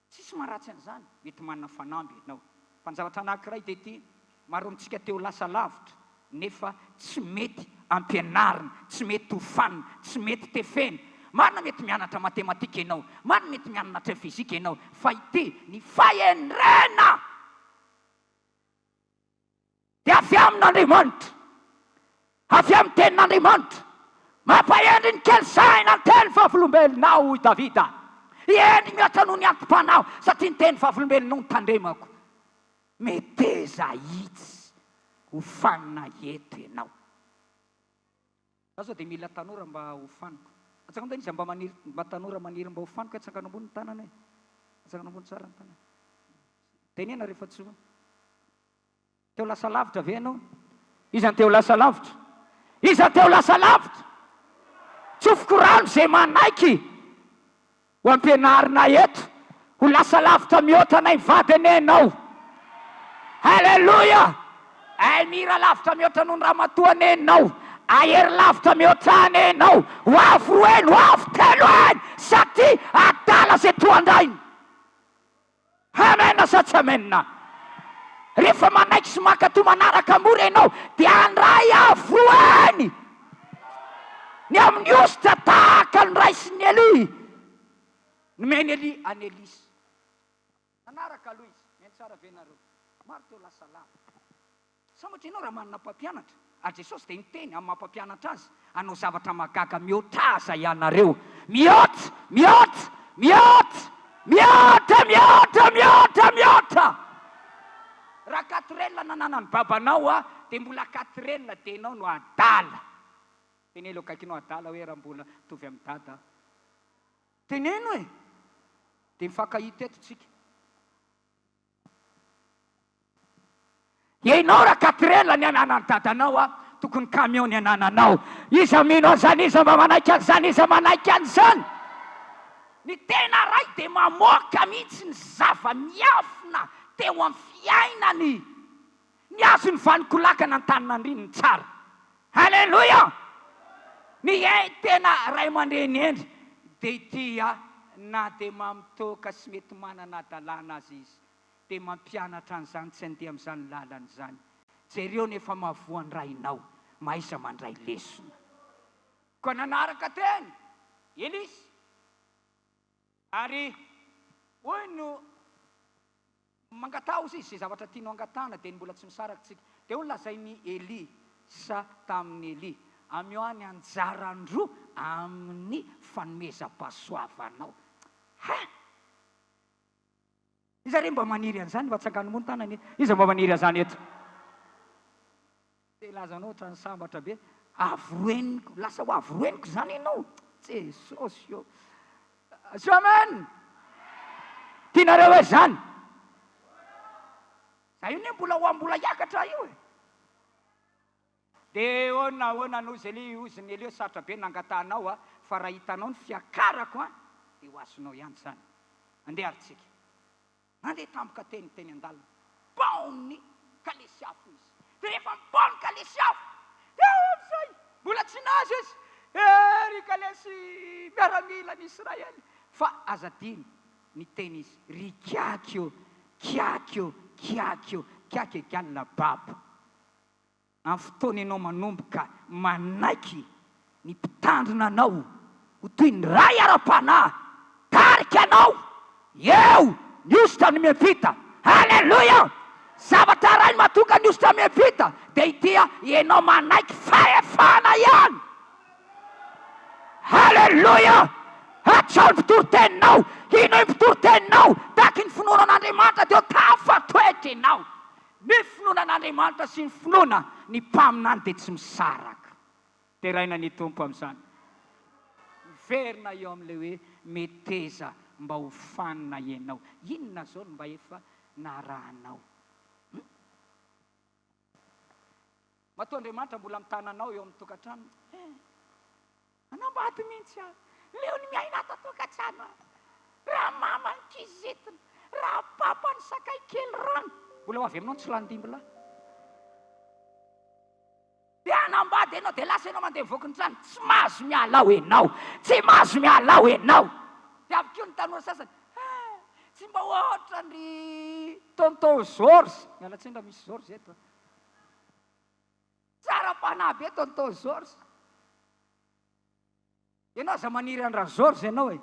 Tsisy maharatsy an'izany, mety manana fanamby ianao. Fa ny zavatra anankiray dia ity, maro amintsika te ho lasa lavitra nefa tsy mety ampianarina, tsy mety hofanina, tsy mety tefena. Marina mety mianatra matematika ianao, marina mety mianatra fizika ianao, fa ity, ny fahendrena! Dia avy amin'Andriamanitra, avy amin'ny Tenin'Andriamanitra. Mampahendry ny kely saina ny teny vavolombelonao, hoy Davida. Hendry mihoatra noho ny anti-panahy, satria ny teny vavolombelonao no tandremako. Meteza hitsy ho fanina eto ianao. Za zao dia mila tanora mba ho faniko. Atsangano tena iza mba maniry mba tanora maniry mba ho faniko atsangano ambony ny tanana e. Atsangano ambony tsara ny tanana. Tenena rehefa tsy Te ho lasa lavitra ve ianao? Iza no te ho lasa lavitra? Iza no te ho lasa lavitra? Tsofiko rano izay manaiky ho ampianarina eto. Ho lasa lavitra mihoatra anay mivady anie ianao. Haleloia! Ay mihira lavitra mihoatra noho ny ramatoa anie ianao. Ahery lavitra mihoatra anie ianao. Ho avo roa heny, ho avo telo heny, satria adala izay toa an-drainy. Amen sa tsy amen? Rehefa manaiky sy mankatò manaraka mora ianao dia handray avo roa heny ny amin'ny hosotra tahaka ny raisin'i Elia. Nomen'i Elia an'i Elisa. Nanaraka aloha izy. Mihaino tsara ve nareo? Maro teo lasa lavitra. Sambatra ianao raha manana mpampianatra. Ary Jesosy dia niteny amin'ny maha mpampianatra Azy, Hanao zavatra mahagaga mihoatra aza ianareo. Mihoatra! Mihoatra! Mihoatra! Mihoatra! Mihoatra! Mihoatra! Mihoatra! Raha quatrelle nananan'ny babanao aho, dia mbola quatrelle dia ianao no adala. Teneno eo akaikinao adala hoe raha mbola mitovy amin'i dada aho. Teneno e! Dia mifankahita eto tsika. Ianao ra Catrel ny ananan'i dadanao a, tokony camion ny anananao. Iza mino an'izany, iza mba manaiky an'izany, iza manaiky an'izany? Ny tena ray dia mamoaka mihitsy ny zava-miafina teo amin'ny fiainany. Ny azy ny vanin-kolakana Antaninarenina tsara. Alléluia! Ny tena ray aman-dreny hendry dia ity a, na dia mamitoaka sy mety manana hadalana aza izy dia mampianatra an'izany tsy handeha amin'izany lalana izany. Jereo ny efa mahavoa ny rainao, mahaiza mandray lesona. Koa nanaraka teny Elisa ary hoy no Mangataha ozy izy, izay zavatra tianao angatahana, dia ny mbola tsy misaraka tsika. Dia hoy lazain'i Elia sa tamin'i Elia, Ameo ahy ny anjaran-droa amin'ny fanomezam-pahasoavanao. Ha! Iza re mba maniry an'izany? Mba atsangano moa ny tanana e! Iza mba maniry an'izany eto? Te hilaza anao ohatran'ny sambatra be. Avo heniko, lasa ho avo heniko izany ianao. Jesosy ô. Asio amen. Tianareo hoe izany? Za io ne mbola ho mbola hiakatra io e. De ahoana ahoana no ozy Elia, ozy ny Elia sarotra be nangatahanao a, fa raha hitanao ny fiakarako a, de ho azonao ihany izany. Andeha ary tsika. Nandeha tampoka teny teny an-dalana, paon'ny kalesy afo izy. Dia rehefa mipaon'ny kalesy afo, dia eo amin'izay, mbola tsy nahazo izy, Eh, ry kalesy miaramilan'i Israely! Fa aza adino, niteny izy, Ry kiaky ô, kiaky ô, kiaky ô, kiaky égale babo. Amin'ny fotoana ianao manomboka manaiky ny mpitandrina anao ho toy ny ray ara-panahy tarika anao, eo ny hosotra no miampita. Aleloia! Zavatra iray no mahatonga ny hosotra miampita dia ity, ianao manaiky fahefana ihany. Aleloia! Hatrao ny mpitory-teninao, hinoy ny mpitory-teninao, tahaky ny finoana an'Andriamanitra dia ho tafatoetra ianao. Ny finoana an'Andriamanitra sy ny finoana ny mpaminany dia tsy misaraka. Deraina ny Tompo amin'izany. Miverina eo amin'ilay hoe meteza mba ho fanina ianao. Inona izao no mba efa narahanao? Hum? Matoa Andriamanitra mbola mitana anao eo amin'ny tokantrano, eh, Hanambady mihitsy aho. Leo ny miaina ato an-tokantrano aho. Raha mama ny kizitina, raha papa ny sakay kely rano. Mbola ho avy aminao ny tsilanindimby lahy. Dia hanambady ianao, dia lasa ianao mandeha mivoaka ny trano. Tsy mahazo miala ao ianao. Tsy mahazo miala ao ianao. Dia avy koa ny tanora sasany, eh, tsy mba ohatran-dry tonton Georges. Miala tsiny raha misy Georges eto. Tsara fanahy be tonton Georges. Ianao aza maniry an-dra Georges ianao e.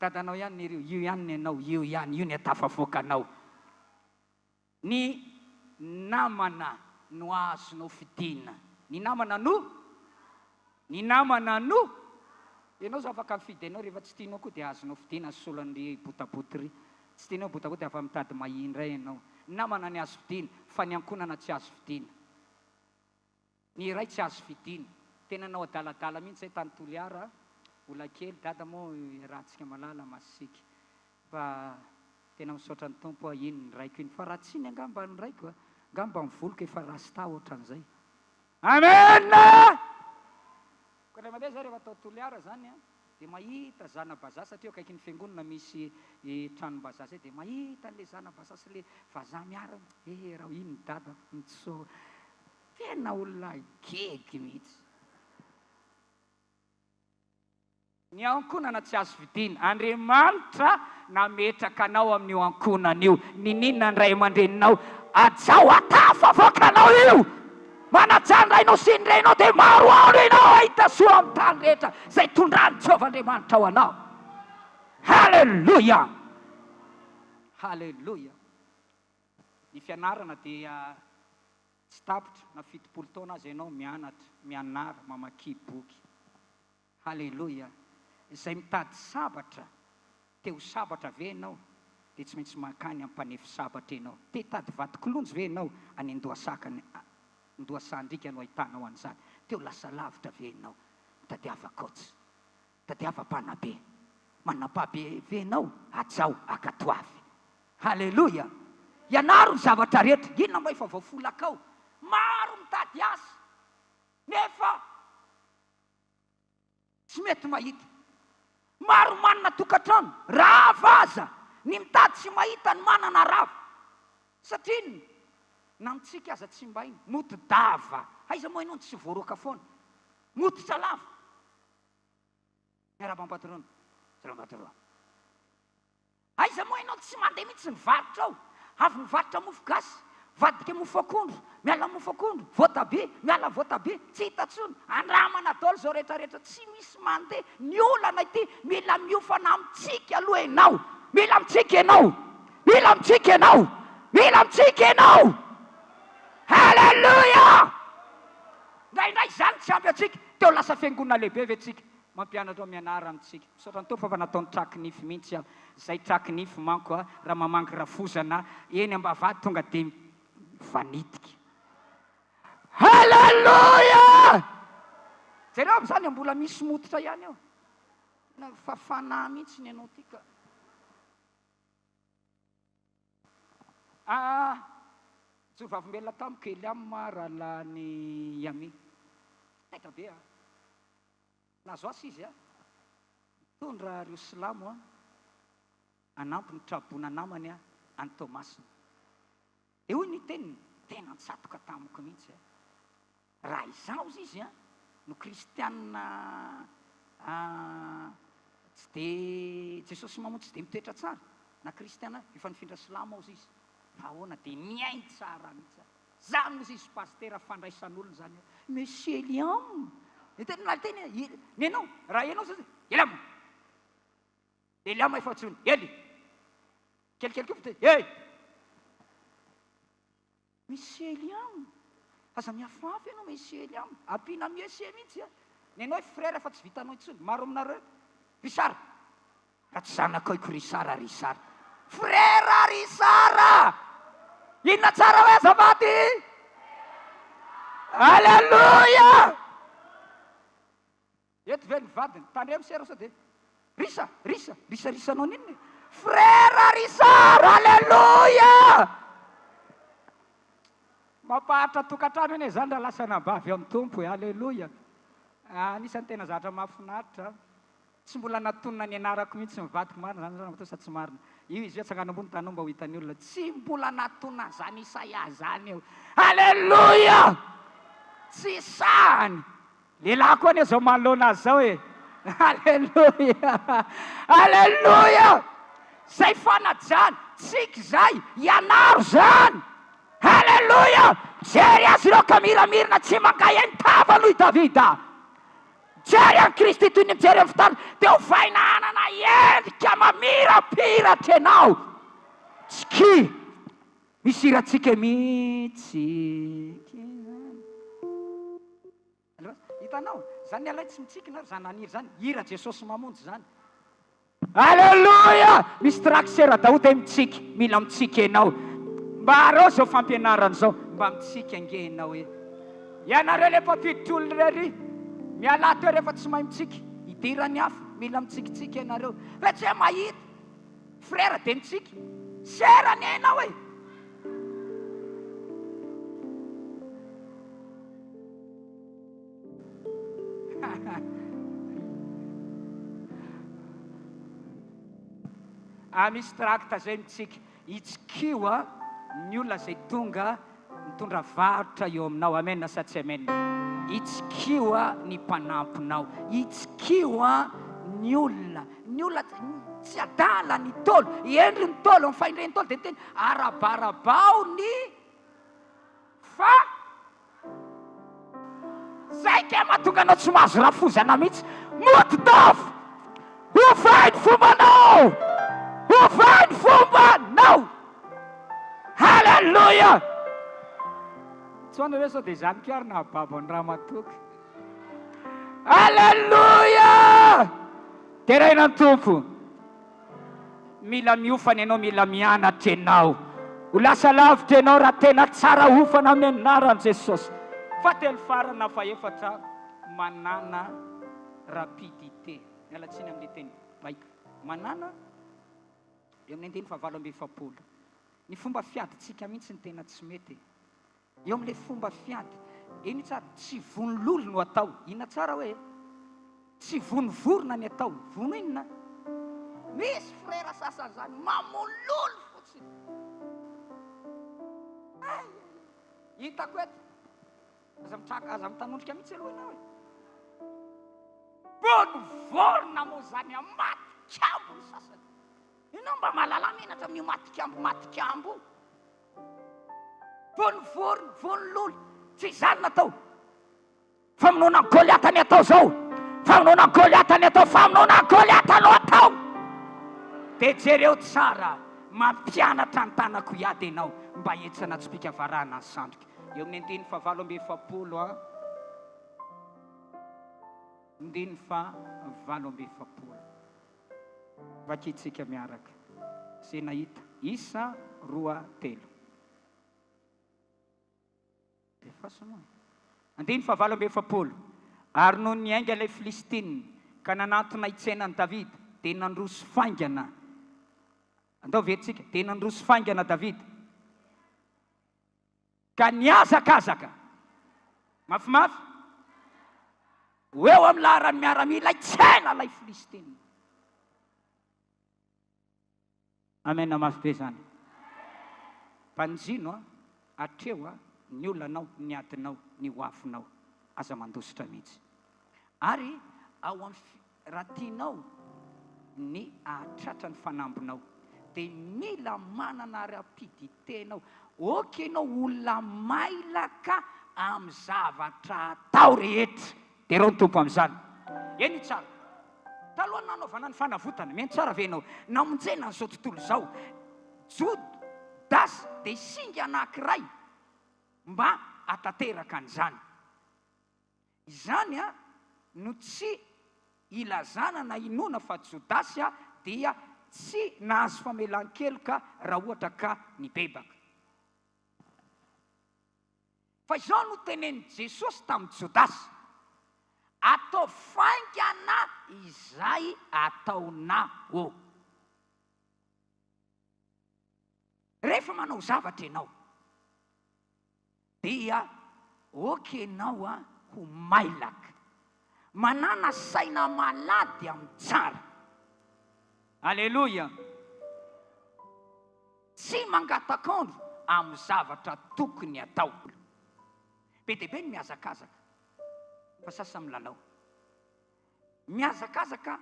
Dadanao ihany ny io, io ihany ny anao, io ihany, io ny atafavoaka anao. Ny namana no azonao fidina. Ny namana no Ny namana no Ianao zao afaka mifidy anao rehefa tsy tianao koa dia azonao fidiana ny solon'ry botaboty ry. Tsy tianao botaboty dia afa mitady mahia indray ianao. Ny namana ny azo fidiana fa ny ankohonana tsy azo fidiana. Ny iray tsy azo fidiana. Tena nanao adaladala mihitsy zay tany Toliara a. Mbola kely dada moa iarahantsika malala masiaka. Fa tena misaotra ny Tompo aho iny ny raiko iny fa raha tsy iny angamba ny raiko a, angamba ny voloko efa rasta ohatran'izay. Amen! Koa indray mandeha zah rehefa tao Toliara zany an, dia mahita zana-bazaha satria eo akaikin'ny fiangonana misy tranom-bazaha zay dia mahita an'le zana-bazaha sy le vazaha miaraka, eh raha iny ny dada mitso tena olona gegy mihitsy. Ny ankohonana tsy azo vidiana. Andriamanitra nametraka anao amin'io ankohonana io. Niniana ny ray aman-dreninao. Hajao hatafavoaka anao io. Manajà ny rainao sy ny reninao dia maro andro ianao hahita soa amin'ny tany rehetra izay tondran'i Jehovah Andriamanitrao anao. Haleloia! Haleloia! Ny fianarana dia tsy tapitra na 70 taona aza ianao mianatra, mianara, mamakia boky. Haleloia! Izay mitady sabatra, te ho sabatra ve ianao? Dia tsy maintsy mankany amin'ny mpanefy sabatra ianao. Te hitady vato kilonjy ve ianao? Any Andohasaka, Andohasandriaka no ahitanao an'izany. Te ho lasa lavitra ve ianao? Mitadiava coach. Tadiava mpanabe. Manam-pahabe ve ianao? Hajao, ankatoavy. Haleloia! Ianaro ny zavatra rehetra. Inona moa efa voafolaka ao? Maro mitady asa nefa tsy mety mahita. Maro manana tokantrano, rava aza ny mitady tsy mahita ny manana rava. Satria inona? Na amintsika aza tsy mba hainy. Modi-dava. Aiza moa ianao no tsy voaroaka foana? Moditra lava. Miarahaba Ampatorona. Salama Ampatorona. Aiza moa ianao tsy mandeha mihitsy ny varotra ao? Avy nivarotra mofo gasy, vadika mofo akondro, miala mofo akondro, voatabia, miala voatabia, tsy hita tsony, andramana daholo izao rehetra rehetra, tsy misy mandeha, ny olana ity, mila miofana amintsika aloha ianao, mila amintsika ianao, mila amintsika ianao, mila amintsika ianao! Haleloia! Indraindray izany tsy ampy antsika, teo lasa fiangonana lehibe ve tsika? Mampianatra mianara amintsika. Misaotra ny Tompo fa nataony traky nify mihitsy aho. Zay traky nify manko a, raha mamangy rafozana eny ambavahady tonga de mivanitika. Haleloia! Jereo amin'izany a, mbola misy mototra ihany eo. Tena fa fanahy mihitsy ny anao ty ka. Aa, nijoro vavolombelona tamiko Eliam rahalahin'i Yami. Taitra be aho. Nahazo asa izy nitondra ireo silamo hanampy ny traboina namany any Toamasina. Dia hoy ny teniny, tena nitsatoka tamiko mihitsy. Raha izaho hozy izy no kristianina tsy dia Jesosy Mamonjy tsy dia mitoetra tsara, na kristiana efa nifindra silamo hozy izy, fa ahoana dia mihaino tsara mihitsy aho. Zany hozy izy pasitera fandraisan'olona zany hoe Monsieur Eliam, ny teny na teny ny anao raha ianao zao Eliam, Eliam efa tsy Eli, kelikely koa fa hey! Monsieur Eliam, aza miafafy ianao Monsieur Eliam, ampiana Monsieur mihitsy a! Ny anao hoe frère fa tsy vitanao intsony, maro aminareo eto, Richard, raha tsy zanakao iko Richard, Richard, frère Richard! Inona tsara hoe azafady? Alléluia! Eto ve ny vadiny? Tandremo sera sao dia risa, risa, risarisanao n'inona e? Frère Richard, Alléluia! Mampaharitra tokantrano anie izany raha lasa anabavy ao amin'ny Tompo e, Alléluia! Anisan'ny tena zavatra mahafinaritra, tsy mbola natonina ny anarako mihitsy ny vadiko, marina izany ramatoa sa tsy marina? Io izy io atsangano ambony tanao mba ho hitan'ny olona, tsy mbola natonina an'izany Isaia izany io, Alléluia! Tsy sahany! Lehilahy koa anie zao manoloana azy zao e! Aleloia! Aleloia! Zay fanajana, tsiky zay, ianaro zany! Aleloia! Mijery azy ireo ka miramirana tsy mankahehy ny tavany hoy Davida. Mijery an'i Kristy toy ny mijery amin'ny fitaratra, dia hovaina hanana endrika mamirapiratra ianao. Tsiky! Misy hirantsika mitsiky zany. Hitanao? Zany ialahy tsy mitsiky nareo, zany naniry zany. Hira Jesosy Mamonjy zany. Alléluia! Misy traksera daholo dia mitsiky. Mila mitsiky enao. Mba arao zao fampianarana zao. Mba mitsiky ange enao e. Ianareo le mpampiditra olona ery, mialà teo rehefa tsy mahay mitsiky. Idiran'ny hafa. Mila mitsikitsiky ianareo. Fa tsy hoe mahita. Frère dia mitsiky. Sera anie ianao e! Ah misy tract zay mitsiky. Itsikio a ny olona zay tonga mitondra varotra eo aminao. Amen sa tsy amen? Itsikio a ny mpanampinao. Itsikio a ny olona. Ny olona tsy adala ny Ntaolo. Hendry ny Ntaolo. Ny fahendren'ny Ntaolo dia niteny arabarabao ny fa Zay kay mahatonga anao tsy mahazo rafozana mihitsy. Mody tafo! Ovay ny fombanao! Ovay ny fombanao! Haleloia! Tsy hoana ve sao dia izany koa ary nahababo an'i ramatoako? Haleloia! Deraina ny Tompo. Mila miofana ianao, mila mianatra ianao. Ho lasa lavitra ianao raha tena tsara ofana amin'ny anaran'i Jesosy. Fahatelo farany na fahefatra, manàna. Rapidité. Miala tsiny amin'ilay teny baiko. Manana eo amin'ny andininy fahavalo amby 40. Ny fomba fiadintsika mihitsy no tena tsy mety e. Eo amin'ilay fomba fiady. Eny tsara, tsy vono lolo no atao. Inona tsara hoe? Tsy vono vorona ny atao. Vono inona? Misy frera sasany zany mamono lolo fotsiny. Ay, hitako eto. Aza mitraka, aza mitanondrika mihitsy aloha ianao e. Vono vorona moa zany maty-kambo ny sasany. Ianao mba mahalala menatra amin'io maty-kambo maty-kambo io. Vono vorona, vono lolo, tsy izany no atao. Famonoana an'i Goliata ny atao izao. Famonoana an'i Goliata ny atao, famonoana an'i Goliata no atao. Dia jereo tsara, mampianatra ny tanako hiady ianao mba hetsana tsipìka varahana ny sandriko. Eo amin'ny andininy fahavalo amby 40 an. Andininy fahavalo amby 40. Vakintsika miaraka. Izay nahita. Isa, roa, telo. Efaso moa e. Andininy fahavalo amby 40. Ary nony niainga ilay Filistina ka nanantona hitsena an'i Davida, dia nandroso faingana. Andao verintsika. Dia nandroso faingana Davida. Ka nihazakazaka mafimafy ho eo amin'ny laharan'ny miaramila hitsena ilay Filistina. Amen mafy be zany. Banjino a, atreho a, ny olanao, ny adinao, ny ho avinao. Aza mandositra mihitsy. Ary ao amin'ny raha tianao ny hahatratra ny fanambinao dia mila manana rapidité enao. Ok enao olona mailaka amin'ny zavatra atao rehetra. Derao ny Tompo amin'izany. Eny tsara. Talohan'ny nanaovana ny fanavotana, mihaino tsara ve ianao? Namonjena an'izao tontolo izao. Jodasy dia singa anankiray mba hahatanteraka an'izany. Izany no tsy ilazana na inoana fa Jodasy dia tsy nahazo famelan-keloka raha ohatra ka nibebaka. Fa izao no tenenin'i Jesosy tamin'i Jodasy, Ataovy faingana izay ataonao. Rehefa manao zavatra ianao, dia ok enao a ho mailaka. Manàna saina malady amin'ny tsara. Aleloia! Tsy mangatak'andro amin'ny zavatra tokony atao. Be dia be ny mihazakazaka fa sasany milalao. Mihazakazaka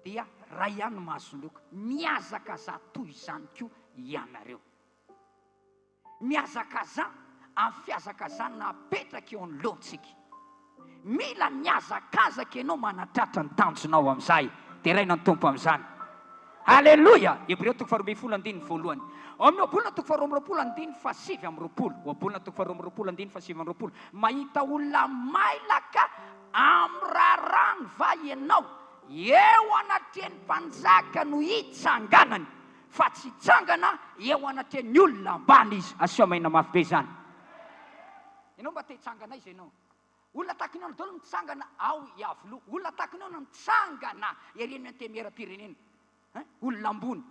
dia ray ihany no mahazo loka. Mihazakazaha toy izany koa ianareo. Mihazakazaha amin'ny fihazakazahana apetraka eo anoloantsika. Mila mihazakazaka ianao manatratra ny tanjonao amin'izay. Deraina ny Tompo amin'izany. Aleloia! Hebreo toko faharoa ambin'ny folo andininy voalohany. Ao amin'ny Ohabolana toko faharoa amby 20 andininy fahasivy amby 20. Ohabolana toko faharoa amby 20 andininy fahasivy amby 20. Mahita olona mailaka amin'ny raharahany va ianao? Eo anatrehan'ny mpanjaka no hitsanganany. Fa tsy hitsangana eo anatrehan'ny olona ambany izy. Asio maina mafy be izany. Ianao mba te hitsangana aiza ianao? Olona tahaka ny anao daholo mitsangana ao Iavoloha. Olona tahaka ny anao mitsangana ery amin'ny antenimieram-pirenena. Hein? Olona ambony,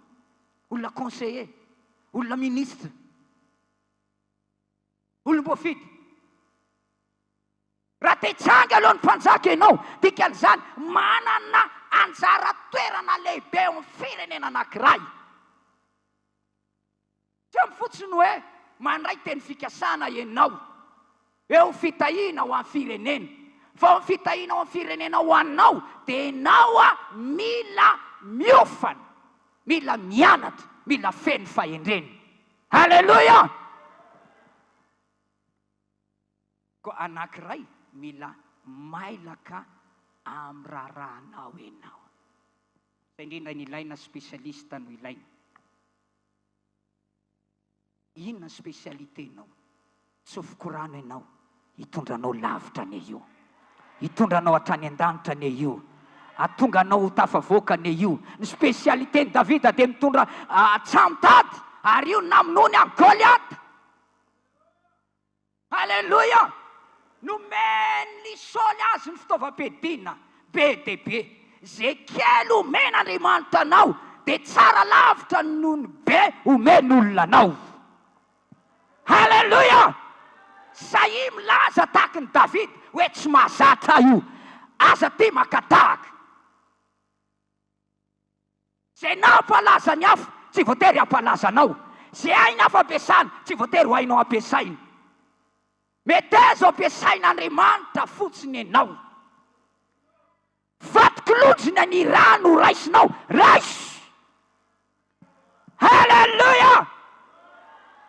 olona conseiller, olona ministre, olom-boafidy. Raha te hitsanga aloha ny mpanjaka ianao, dikan'izany manana anjara toerana lehibe eo amin'ny firenena anankiray. Tsy ampy fotsiny hoe mandray teny fikasana ianao eo fitahiana ho an'ny firenena, fa ho fitahiana ho an'ny firenena ho anao dia ianao mila miofana, mila mianatra, mila feno fahendrena. Alléluia! Koa anankiray mila mailaka amin'ny raharahanao ianao. Izay indrindra ny ilaina spécialiste no ilaina. Inona ny spécialité-nao? Tsofiko rano ianao, hitondra anao lavitra anie io. Hitondra anao hatrany an-danitra anie io. Hahatonga anao ho tafavoaka anie io. Ny spécialité-n'i Davida dia mitondra tsamotady ary io namonoany an'i Goliata. Aleloia! Nomen'i Saoly azy ny fitaovam-piadiana. Be dia be. Izay kely omen'Andriamanitra anao dia tsara lavitra noho ny be omen'olona anao. Haleloia! Sahia milaza tahaky ny Davida hoe tsy mahazatra ahy io. Aza tia maka tahaka. Izay nampalaza ny hafa tsy voatery hampalaza anao. Izay hainy hafa ampiasana tsy voatery ho hainao ampiasaina. Meteza ho ampiasain'Andriamanitra fotsiny ianao. Vatokilonjina ny rano ho raisinao, raiso! Haleloia!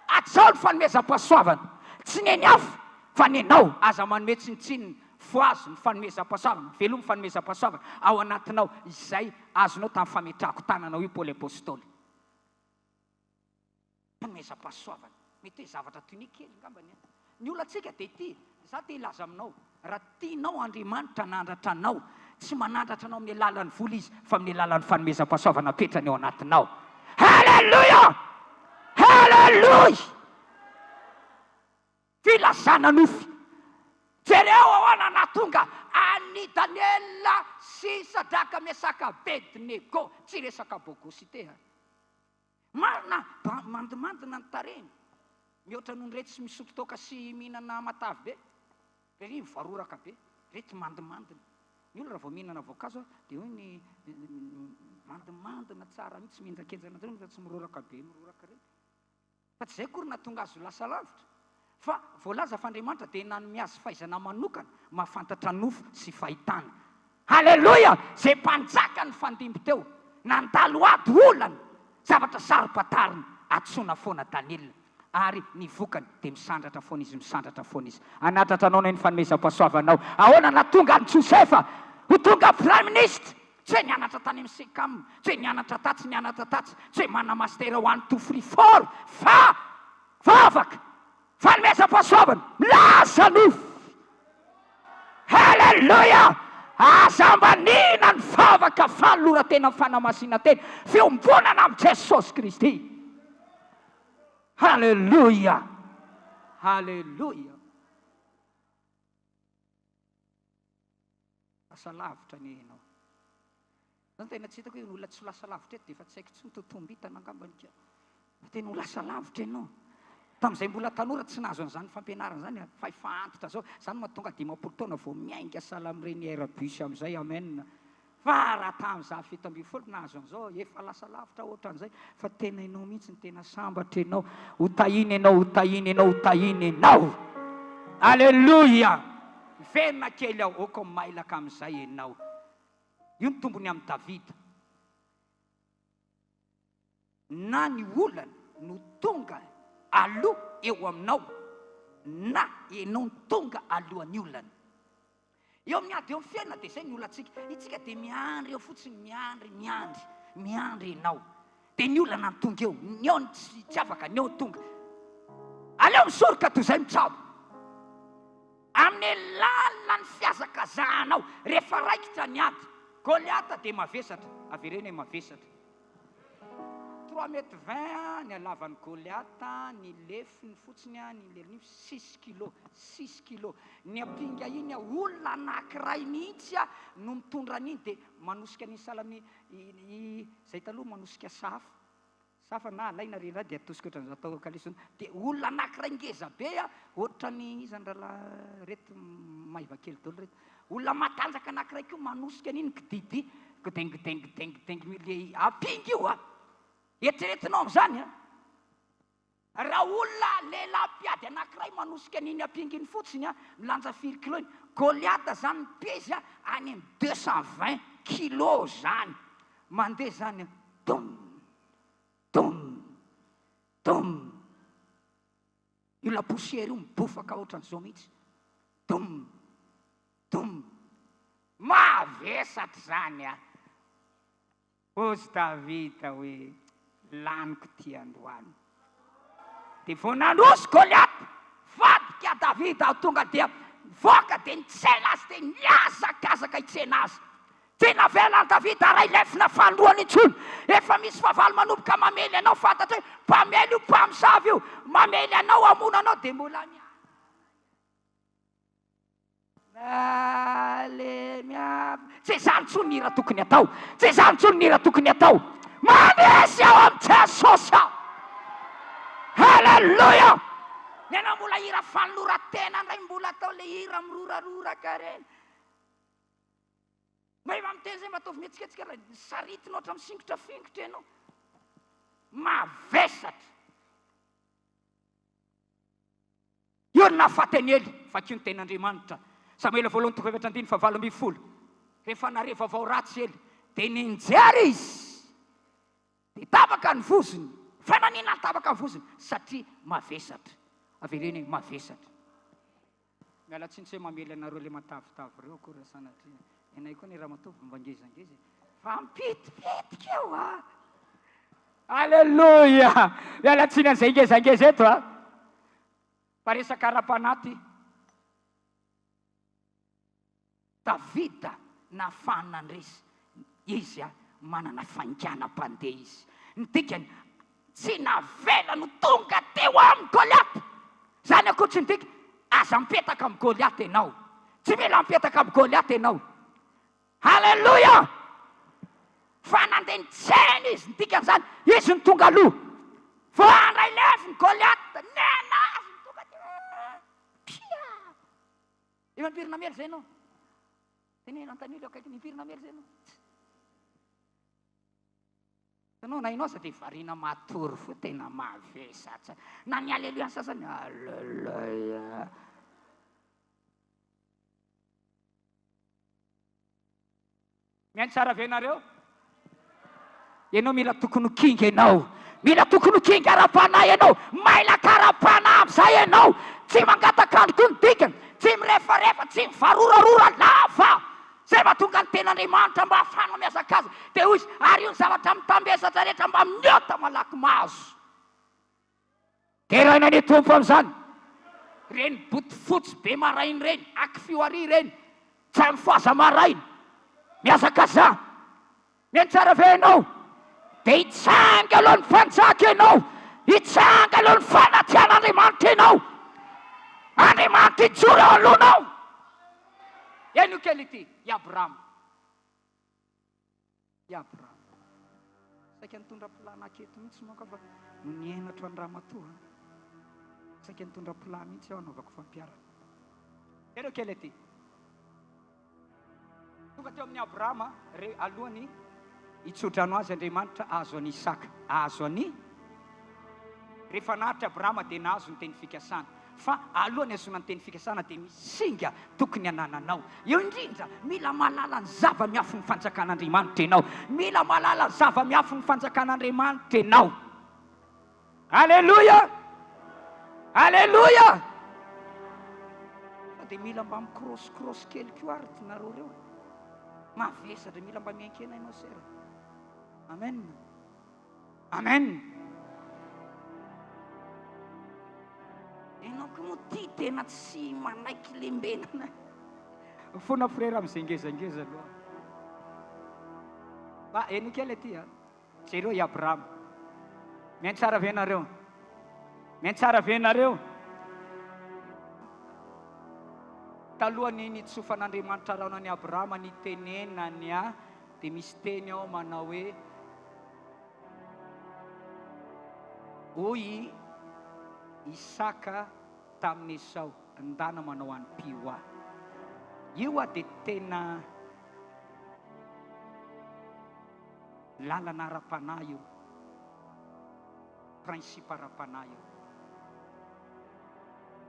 Hajao ny fanomezam-pahasoavana. Tsy ny an'ny hafa fa ny anao. Aza manome tsinontsinona. Fohazo ny fanomezam-pahasoavana, velomy ny fanomezam-pahasoavana ao anatinao izay azonao tamin'ny fametrahako tanana, hoy Paoly Apostoly. Fanomezam-pahasoavana. Mety hoe zavatra toy ny kely angamba ny ahy. Ny olantsika dia ity, izaho te hilaza aminao, raha tianao Andriamanitra hanandratra anao, tsy manandratra anao amin'ny alalan'ny vola Izy, fa amin'ny alalan'ny fanomezam-pahasoavana apetrany ao anatinao. Haleloia! Haleloia! Filazana nofy. Jereo ahoana nahatonga an'i Daniela sy Sadraka, Mesaka, Abednego. Tsy resaka bogosite a. Marina ba mandimandina ny tarehiny mihoatra noho ny retsy misotro toaka sy mihinana matavy be. Rery mivaroraka be, retsy mandimandina. Ny olona raha vao mihinana voankazo dia hoy ny mandimandina tsara mihitsy, mihenjankenjana daholo fa tsy miroraka be miroraka ireny. Fa tsy izay akory nahatonga azy ho lasa lavitra, fa voalaza fa Andriamanitra dia nanome azy fahaizana manokana mahafantatra nofo sy fahitana. Haleloia! Izay mpanjaka nifandimby teo, nandalo ady olana, zavatra saro-pantarina, antsoina foana Daniela, ary ny vokany dia misandratra foana izy, misandratra foana izy. Hanatratra anao anie ny fanomezam-pahasoavanao. Ahoana nahatonga an'i Josefa ho tonga praiminisitra? Tsy hoe nianatra tany amin'ny Secam, tsy hoe nianatra tatsy, nianatra tatsy, tsy hoe manana master one two three four, fa vavaka, fanomezam-pahasoavana, milaza nofy. Haleloia! Aza ambaniana ny vavaka, fanoloran-tena amin'ny fanamasinan-tena, fiombonana amin'i Jesosy Kristy. Haleloia! Haleloia! Lasa lavitra anie ianao. Zany tena tsy hitako hoe olona tsy ho lasa lavitra eto dia efa tsy haiko intsony totombitana angambany ka. Fa tena ho lasa lavitra ianao. Tamin'izay mbola tanora tsy nahazo an'izany fampianarana izany aho, fa efa antitra zao. Zany mahatonga 50 taona vao miainga sahala amin'ireny Airbus amin'izay, amen. Fa raha tamin'izaho 17 nahazo an'izao, efa lasa lavitra ohatran'izay. Fa tena ianao mihitsy no tena sambatra ianao. Ho tahiana ianao, ho tahiana ianao, ho tahiana ianao. Aleloia! Miverina kely aho, ok mailaka amin'izay ianao. Io ny tombony amin'i Davida. Na ny olana no tonga aloha eo aminao, na ianao no tonga alohan'ny olana. Eo amin'ny ady eo amin'ny fiainana dia izay ny olantsika. Itsika dia miandry eo fotsiny, miandry, miandry, miandry ianao. Dia ny olana no tonga eo, ny eo no tsy afaka, ny eo no tonga. Aleo misoroka toy izay mitsabo. Amin'ny alalan'ny fihazakazahanao, rehefa raikitra ny ady. Goliata dia mavesatra, avereno hoe mavesatra. Trois mètres vingt ny halavan'i Goliata, ny lefiny fotsiny, ny leliny six kilos, six kilos. Ny ampinga iny, olona anankiray mihitsy no mitondra an'iny dia manosika an'iny sahala amin'ny izay taloha manosika sahafa. Sahafa na alaina ry iray dia atosika ohatran'izao atao kalesy izao. Dia olona anankiray ngeza be ohatran'ny iza ny rahalahy ireto maiva kely daholo ireto. Olona matanjaka anankiray koa manosika an'iny kididi, kidengidengidengideng le ampinga io a! Eritreretinao amin'izany a! Raha olona lehilahy mpiady anankiray manosika an'iny ampinga iny fotsiny a, milanja firy kilo iny? Goliata zany mipezy a, any amin'ny 220 kilo zany. Mandeha zany a, dum, dum, dum. Io la poussière io mibofaka ohatran'izao mihitsy. Dum! Dum! Mavesatra izany an! Hozy Davida hoe, Laniko ity androany. Dia vao nandroso Goliata, vadika Davida tonga dia nivoaka dia nitsena azy dia nihazakazaka hitsena azy. Tsy navelan'i Davida haray lefona fanindroany intsony. Efa misy fahavalo manomboka mamely anao, fantatra hoe mpamely io, mpamosavy io, mamely anao, hamono anao, dia mbola miala. Tsy izany intsony ny hira tokony atao. Tsy izany intsony ny hira tokony atao. Mandresy ao amin'i Jesosy aho. Haleloia! Ny anao mbola hira fanoloran-tena indray mbola atao le hira miroraroraka ireny. Mba efa miteny zay mba ataovy mihetsiketsika raha saritina ohatra misingotra fingotra ianao. Mavesatra. Io no nahafaty an'i Ely. Vakio ny tenin'Andriamanitra. Samoela voalohany toko efatra andininy fahavalo ambin'ny folo. Rehefa nahare vaovao ratsy Ely, dia ninjera izy. Dia tapaka ny vozony. Fa naninona no tapaka ny vozony? Satria mavesatra. Avereno hoe mavesatra. Miala tsiny tsy hoe mamely anareo le matavitavy reo akory raha sanatria. Nenay koa ny ramatoa mba ngezangeza e. Fa mipitipitika eo a! Alléluia! Miala tsiny an'izay ngezangeza eto a! Fa resaka ara-panahy ty. Davida nahafahany nandresy, izy manana fainganam-pandeha izy. Ny dikany, tsy navelany ho tonga teo aminy Goliata. Izany akory tsy midika, aza mipetaka amin'i Goliata ianao. Tsy mila mipetaka amin'i Goliata ianao. Haleloia! Fa nandeha nitsena izy, ny dikan'izany, izy no tonga aloha. Vao handray lefona Goliata, nenazy ny tonga dia pia! Efa impiry namely izay ianao? Teneno, anontanio ilay akaikiny, impiry namely izay ianao? Hitanao, na ianao aza dia variana matory fo, tena mavesatra. Na ny aleloia ny sasany, aleloia. Mihaino tsara ve nareo? Ianao mila tokony ho kinga ianao. Mila tokony ho kinga ara-panahy ianao. Mailaka ara-panahy amin'izay ianao. Tsy mangataka andro koa ny dikany. Tsy mirefarefa, tsy mivarorarora lava. Izay mahatonga ny ten'Andriamanitra mba hahafahanao mihazakazaka. Dia hoy izy, ary io ny zavatra mitambesatra rehetra mba miota malaky mahazo. Deraina ny Tompo amin'izany. Ireny botofotsy be maraina ireny, akifio ary ireny, tsy mifohaza maraina, mihazakazaha. Mihaino tsara ve ianao? Dia hitsanga alohan'ny mpanjaka ianao, hitsanga alohan'ny fanatrehan'Andriamanitra ianao. Andriamanitra hijoro eo anoloanao. Henoy kely ity, i Abrahama. I Abrahama. Saika nitondra plat naketo mihitsy manko aho fa no nihenatro an'i ramatoa an. Saika nitondra plat mihitsy aho hanaovako fampiharana. Jereo kely aty. Tonga teo amin'i Abrahama re alohan'ny hitsodrano azy Andriamanitra hahazo an'i Isaka. Hahazo an'i Rehefa naharitra Abrahama dia nahazo ny teny fikasana. Fa alohan'ny hahazoana ny teny fikasana dia misy singa tokony hanananao. Eo indrindra, mila mahalala ny zava-miafin'ny fanjakan'Andriamanitra ianao. Mila mahalala ny zava-miafin'ny fanjakan'Andriamanitra ianao. Aleloia! Aleloia! Fa dia mila mba mikrôsikrôsy kely koa ary nareo ireo. Mavesatra, mila mba miankena ianao sera. Amen. Amen. Enao koa moa ty tena tsy manaiky lembenana. Fona frera amizay ngezangeza aloha. Fa henoy kely aty a. Jereo i Abrahama. Mihaino tsara ve nareo? Mihaino tsara ve nareo? Talohan'ny nitsofan'Andriamanitra rano an'i Abrahama nitenenany a dia misy teny ao manao hoe Hoy i Isaka tamin'i Esao, Ndana manao an'Pio ahy. Io dia tena lalana ara-panahy io, principe ara-panahy io.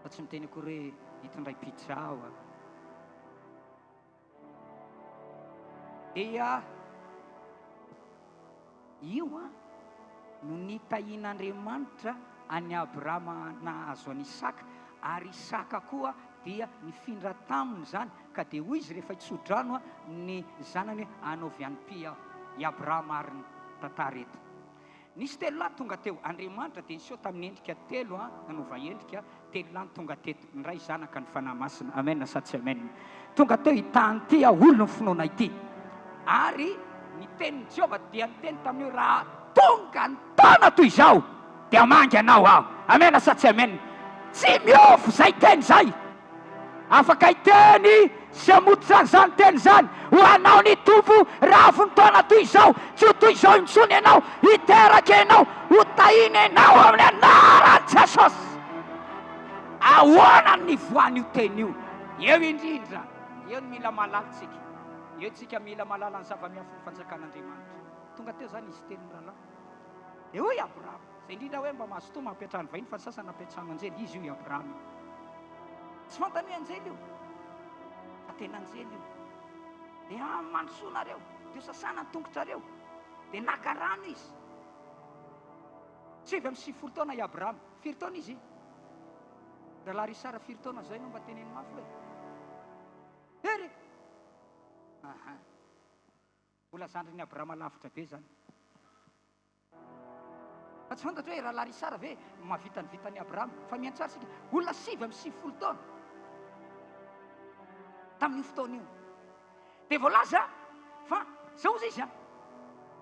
Fa tsy miteny akory hoe hitondray pizza aho a. Dia io no nitahian'Andriamanitra an'i Abrahama nahazo an'i Isaka, ary Isaka koa dia nifindra taminy izany, ka dia hoy izy rehefa hitsodrano ny zanany hoe, Anaovy an'ity aho. I Abrahama ary ny tantara eto. Nisy telo lahy tonga teo. Andriamanitra dia niseho tamin'ny endrika telo, nanova endrika, telo lahy no tonga teto, ny Ray, Zanaka, ny Fanahy Masina. Amen sa tsy amen? Tonga teo hitaha an'ity aho, olon'ny finoana ity. Ary ny tenin'i Jehovah dia niteny taminy hoe, Raha tonga ny taona toy izao, dia hamangy anao aho. Amen sa tsy amen? Tsy miova izay teny izay. Afaka hiteny. Sy hamototra an'izany teny izany ho anao ny Tompo raha avy ny taona toy izao, tsy ho toy izao intsony ianao, hiteraka ianao, ho tahiana ianao amin'ny anaran'i Jesosy. Ahoana no nivoahan'io teny io? Eo indrindra, eo no mila mahalala tsika. Eo tsika mila mahalala ny zava-miafin'ny fanjakan'Andriamanitra. Tonga teo izany izy telo mirahalahy. Dia hoy Abrahama, izay indrindra hoe mba mazotoa mampiantrano vahiny fa ny sasany nampiantrano anjely, izy io i Abrahama io. Tsy fantany hoe anjely io, fa tena anjely io. Dia amin'ny mandrosoa nareo, dia hosasana ny tongotrareo. Dia naka rano izy. 99 taona i Abrahama. Firy taona izy? Rahalahy Richard, firy taona izao ianao mba teneno mafy hoe? Hery! Aha. Mbola zandrin'i Abrahama lavitra be izany. Fa tsy fantatro hoe Rahalahy Richard ve mahavita ny vitan'i Abrahama. Fa miantsara isika, olona 99 taona tamin'io fotoana io. Dia voalaza fa zao hozy izy a,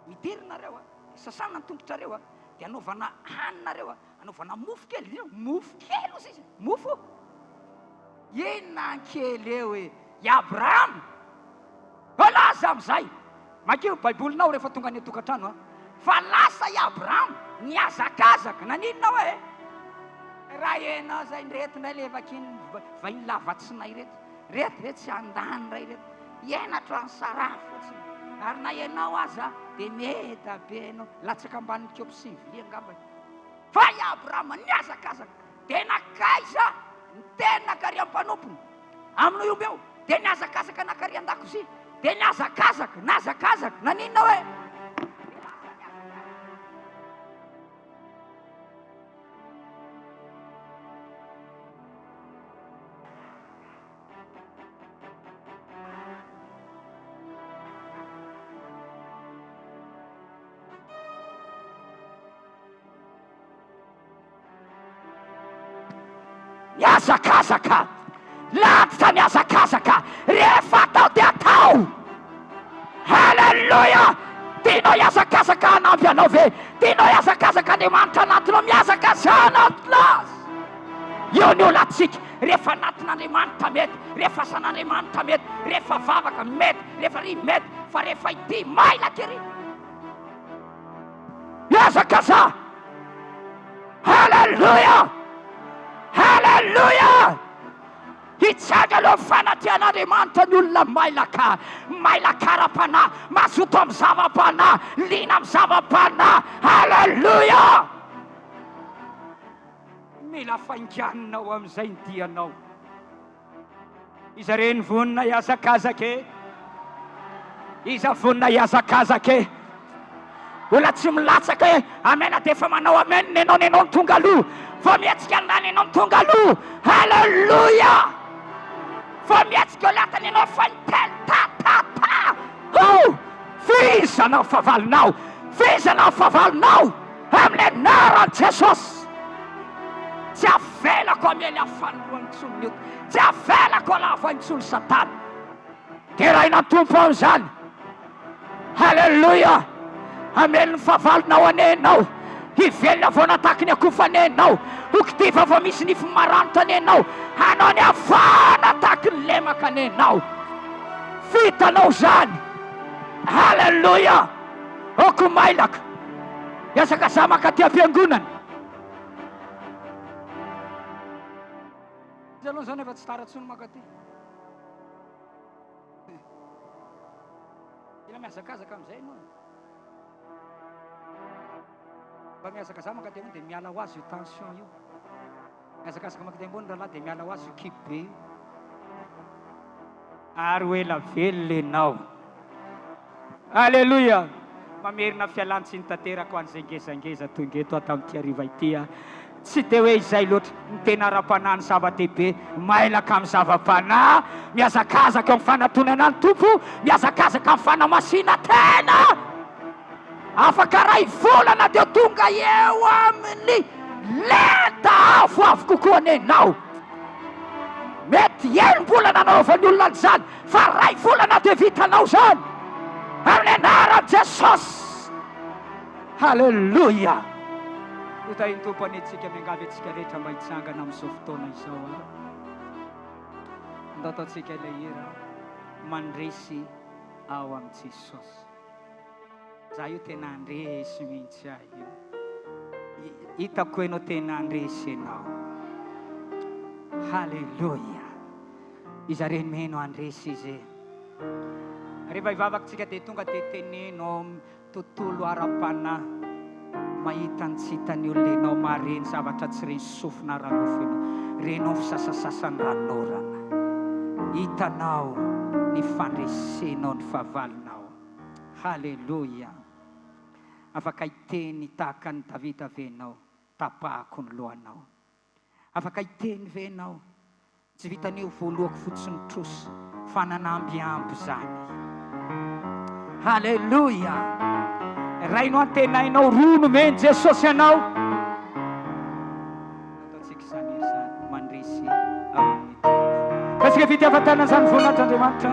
midiry nareo a, dia sasana ny tongotrareo a, dia anaovana hanina nareo a, Anaovana mofo kely io, mofo kely ozy izy, mofo inona kely eo e? I Abrahama voalaza amin'izay, makio ny baibolinao rehefa tonga any an-tokantrano a, fa lasa i Abrahama nihazakazaka, naninona hoe e? Raha ianao izay ireto indray le vakin'ny vahiny lava tsinay ireto, ireto ve tsy handany indray ireto, hiainatro an'i Saraha fotsiny, ary na ianao aza dia meda be ianao, latsaka ambanin'ny kaopy sy ny vilia angamba. Fa i Abrahama nihazakazaka, dia nankaiza ny teny nankary mpanompony amin'io omby io, dia nihazakazaka nankary an-dakozia, dia nihazakazaka, nihazakazaka, naninona hoe? Dia lasa nihazakazaka. Mihazakazaka, lavitra mihazakazaka, rehefa atao dia atao. Haleloia! Tianao hihazakazaka hanampy anao ve? Tianao hihazakazaka Andriamanitra anatinao? Mihazakazaha hanatona Azy. Eo ny olantsika, rehefa anatin'Andriamanitra mety, rehefa asan'Andriamanitra mety, rehefa vavaka mety, rehefa ry mety, fa rehefa ity mailaka ery. Mihazakazaha! Haleloia! Haleloia! Hitsangana eo fanatrehan'Andriamanitra ny olona mailaka, mailaka ara-panahy, mazoto amin'ny zava-panahy, liana amin'ny zava-panahy. Haleloia! Mila fainganina ao amin'izay ny dianao. Iza re ny vonona hihazakazaka e? Iza vonona hihazakazaka e? Mbola tsy milatsaka e? Amena dia efa manao amen enao ny enao no tonga aloha. Vao mihetsika ny rano enao no tonga aloha. Haleloia! Vao mihetsika eo latany enao fa niteny ta ta ta. Ho! Vizana ny fahavalonao. Vizana ny fahavalonao. Amin'ny anaran'i Jesosy. Tsy avelako hamely ahy fanindroany intsony ny ota. Tsy avelako halavo ahy intsony Satana. Deraina ny Tompo amin'izany. Haleloia! Hamely ny fahavalonao anie ianao. Hivelona vao nataky ny akofa anie ianao. Ho kitiva vao misy nify maranitra anie ianao. Hanao ny havana tahaky ny lemaka anie ianao. Vitanao izany. Haleloia! Oko mailaka. Miazakazaha mankaty am-piangonana. Izy aloha izany efa tsy tara intsony mankaty. Mila mihazakazaka amin'izay ianao. Mba mihazakazaha mankaty ambony dia miala ho azy io tension io. Mihazakazaka mankaty ambony rahalahy dia miala ho azy io kibo be io. Ary ho ela velona ianao. Aleloia! Mamerina fialantsiny tanteraka ho an'izay ngezangeza tonga eto aho tamin'ity hariva ity aho. Tsy dia hoe izay loatra, ny tena ara-panahy no zava-dehibe, mailaka amin'ny zava-panahy, mihazakazaka eo amin'ny fanatonana ny Tompo, mihazakazaka amin'ny fanamasinan-tena. Afaka iray volana dia tonga eo amin'ny lenta avoavo kokoa anie ianao. Mety enim-bolana nanaovan'ny olona an'izany, fa ray volana dia vitanao izany. Amin'ny anaran'i Jesosy. Haleloia. Ho tahin'ny Tompo anie tsika, miangavy antsika rehetra mba hitsangana amin'izao fotoana izao ary. Andao ataontsika ilay hira Mandresy ao amin'i Jesosy. Za io tena handresy mihitsy ahy io. Hitako enao tena handresy enao. Haleloia. Iza reny mino handresy izy e. Rehefa hivavaka tsika dia tonga dia teneno ao amin'ny tontolo ara-panahy. Mahita ny tsy hitan'ny olona ianao, mahare ny zavatra tsy ren'ny sofina ara-nofo ianao. Renao ny fisasasasan'ny ranonorana. Hitanao ny fandresenao ny fahavalonao. Haleloia! Afaka hiteny tahaka an'i Davida ve ianao, Tapahako ny lohanao? Afaka hiteny ve ianao, Tsy vitan'ny ho voalohako fotsiny trosa, fa nanambiamby izany? Haleloia! Ray no antenainao, roa nomen'i Jesosy anao. Ataontsika izany hery izany, mandresy ao amin'ny Tompo. Kasika fitiavan-tanana izany voninahitr'Andriamanitra.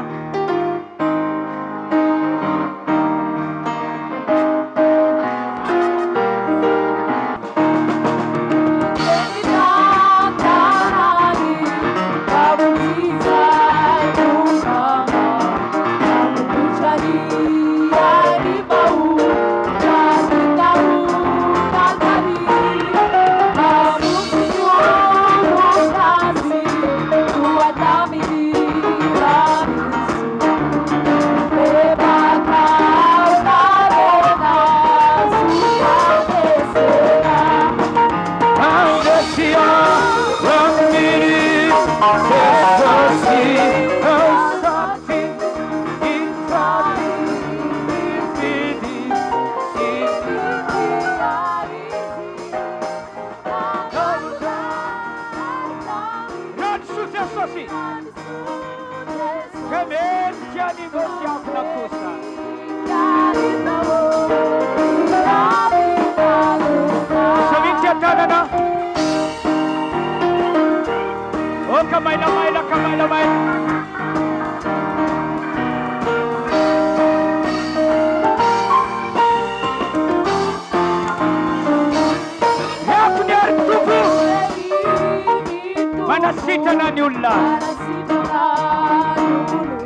Manasitrana ny olona.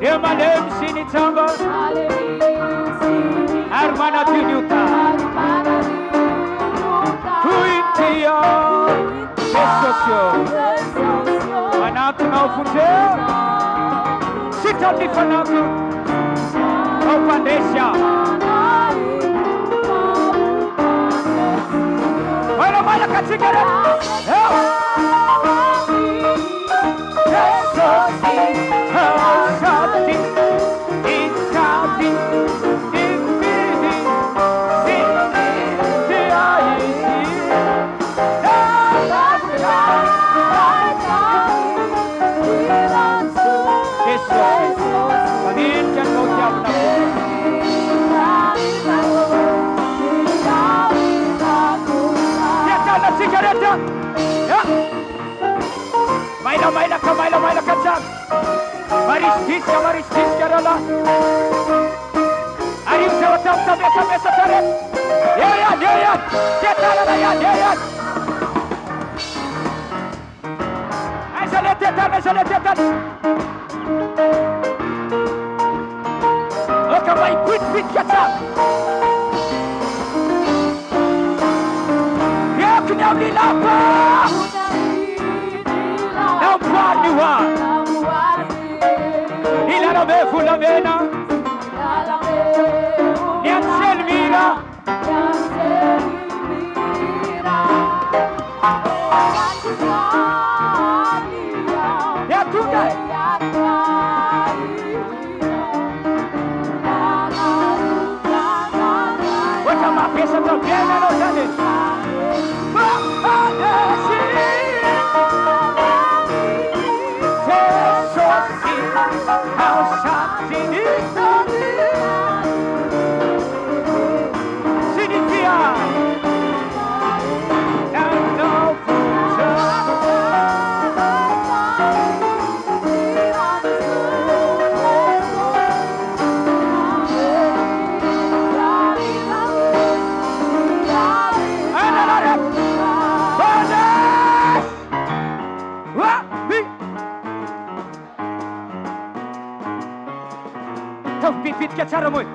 Ireo malemy sy ny jamba ary manadio ny ota. Toy ny tia Jesosy ô. Manatona ao vonjeo. Sitrano ny fanahiko. Ao mpandresy aho. Mailamailaka antsika rehetra. Eo. Jesosy sady nitady nifidy sy nitia izy. Jesosy, mendrika anao tiavina Tiakana antsika rehetra. Ya. Mailamailaka, mailamailaka tsara. Marisidisika, marisidisika rahalahy. Ary io zavatra mitamesambesatra rehetra. Eo ihany, eo ihany. Tia-tanana ihany, eo ihany. Aiza le tia-tanana, aiza le tia-tanana. Oka mba hipoitipoitika tsara. Eko ny amin'ny lapa. Namboariny ho ahy. Ny lalambe volamena. Ny anjely mihira. Dia tonga e. Ohatra mavesatra be ianao zany e. Maharesy Jesosy ao sady ny sy ny tia nanao vonjy. mipitipitika tsara moa e.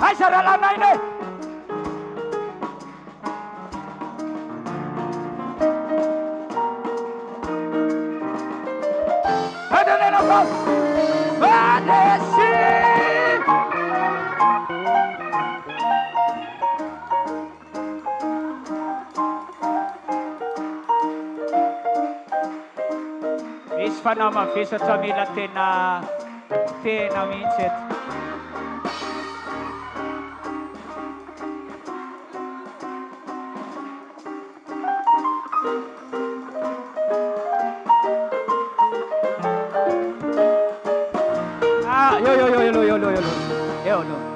Aiza Ralan'aina e? Antenena fa mandresy. Misy fanahy mavesatra mila tena tena mihitsy eto. Ah, eo, eo, eo, eo, eo, eo, eo, eo, eo.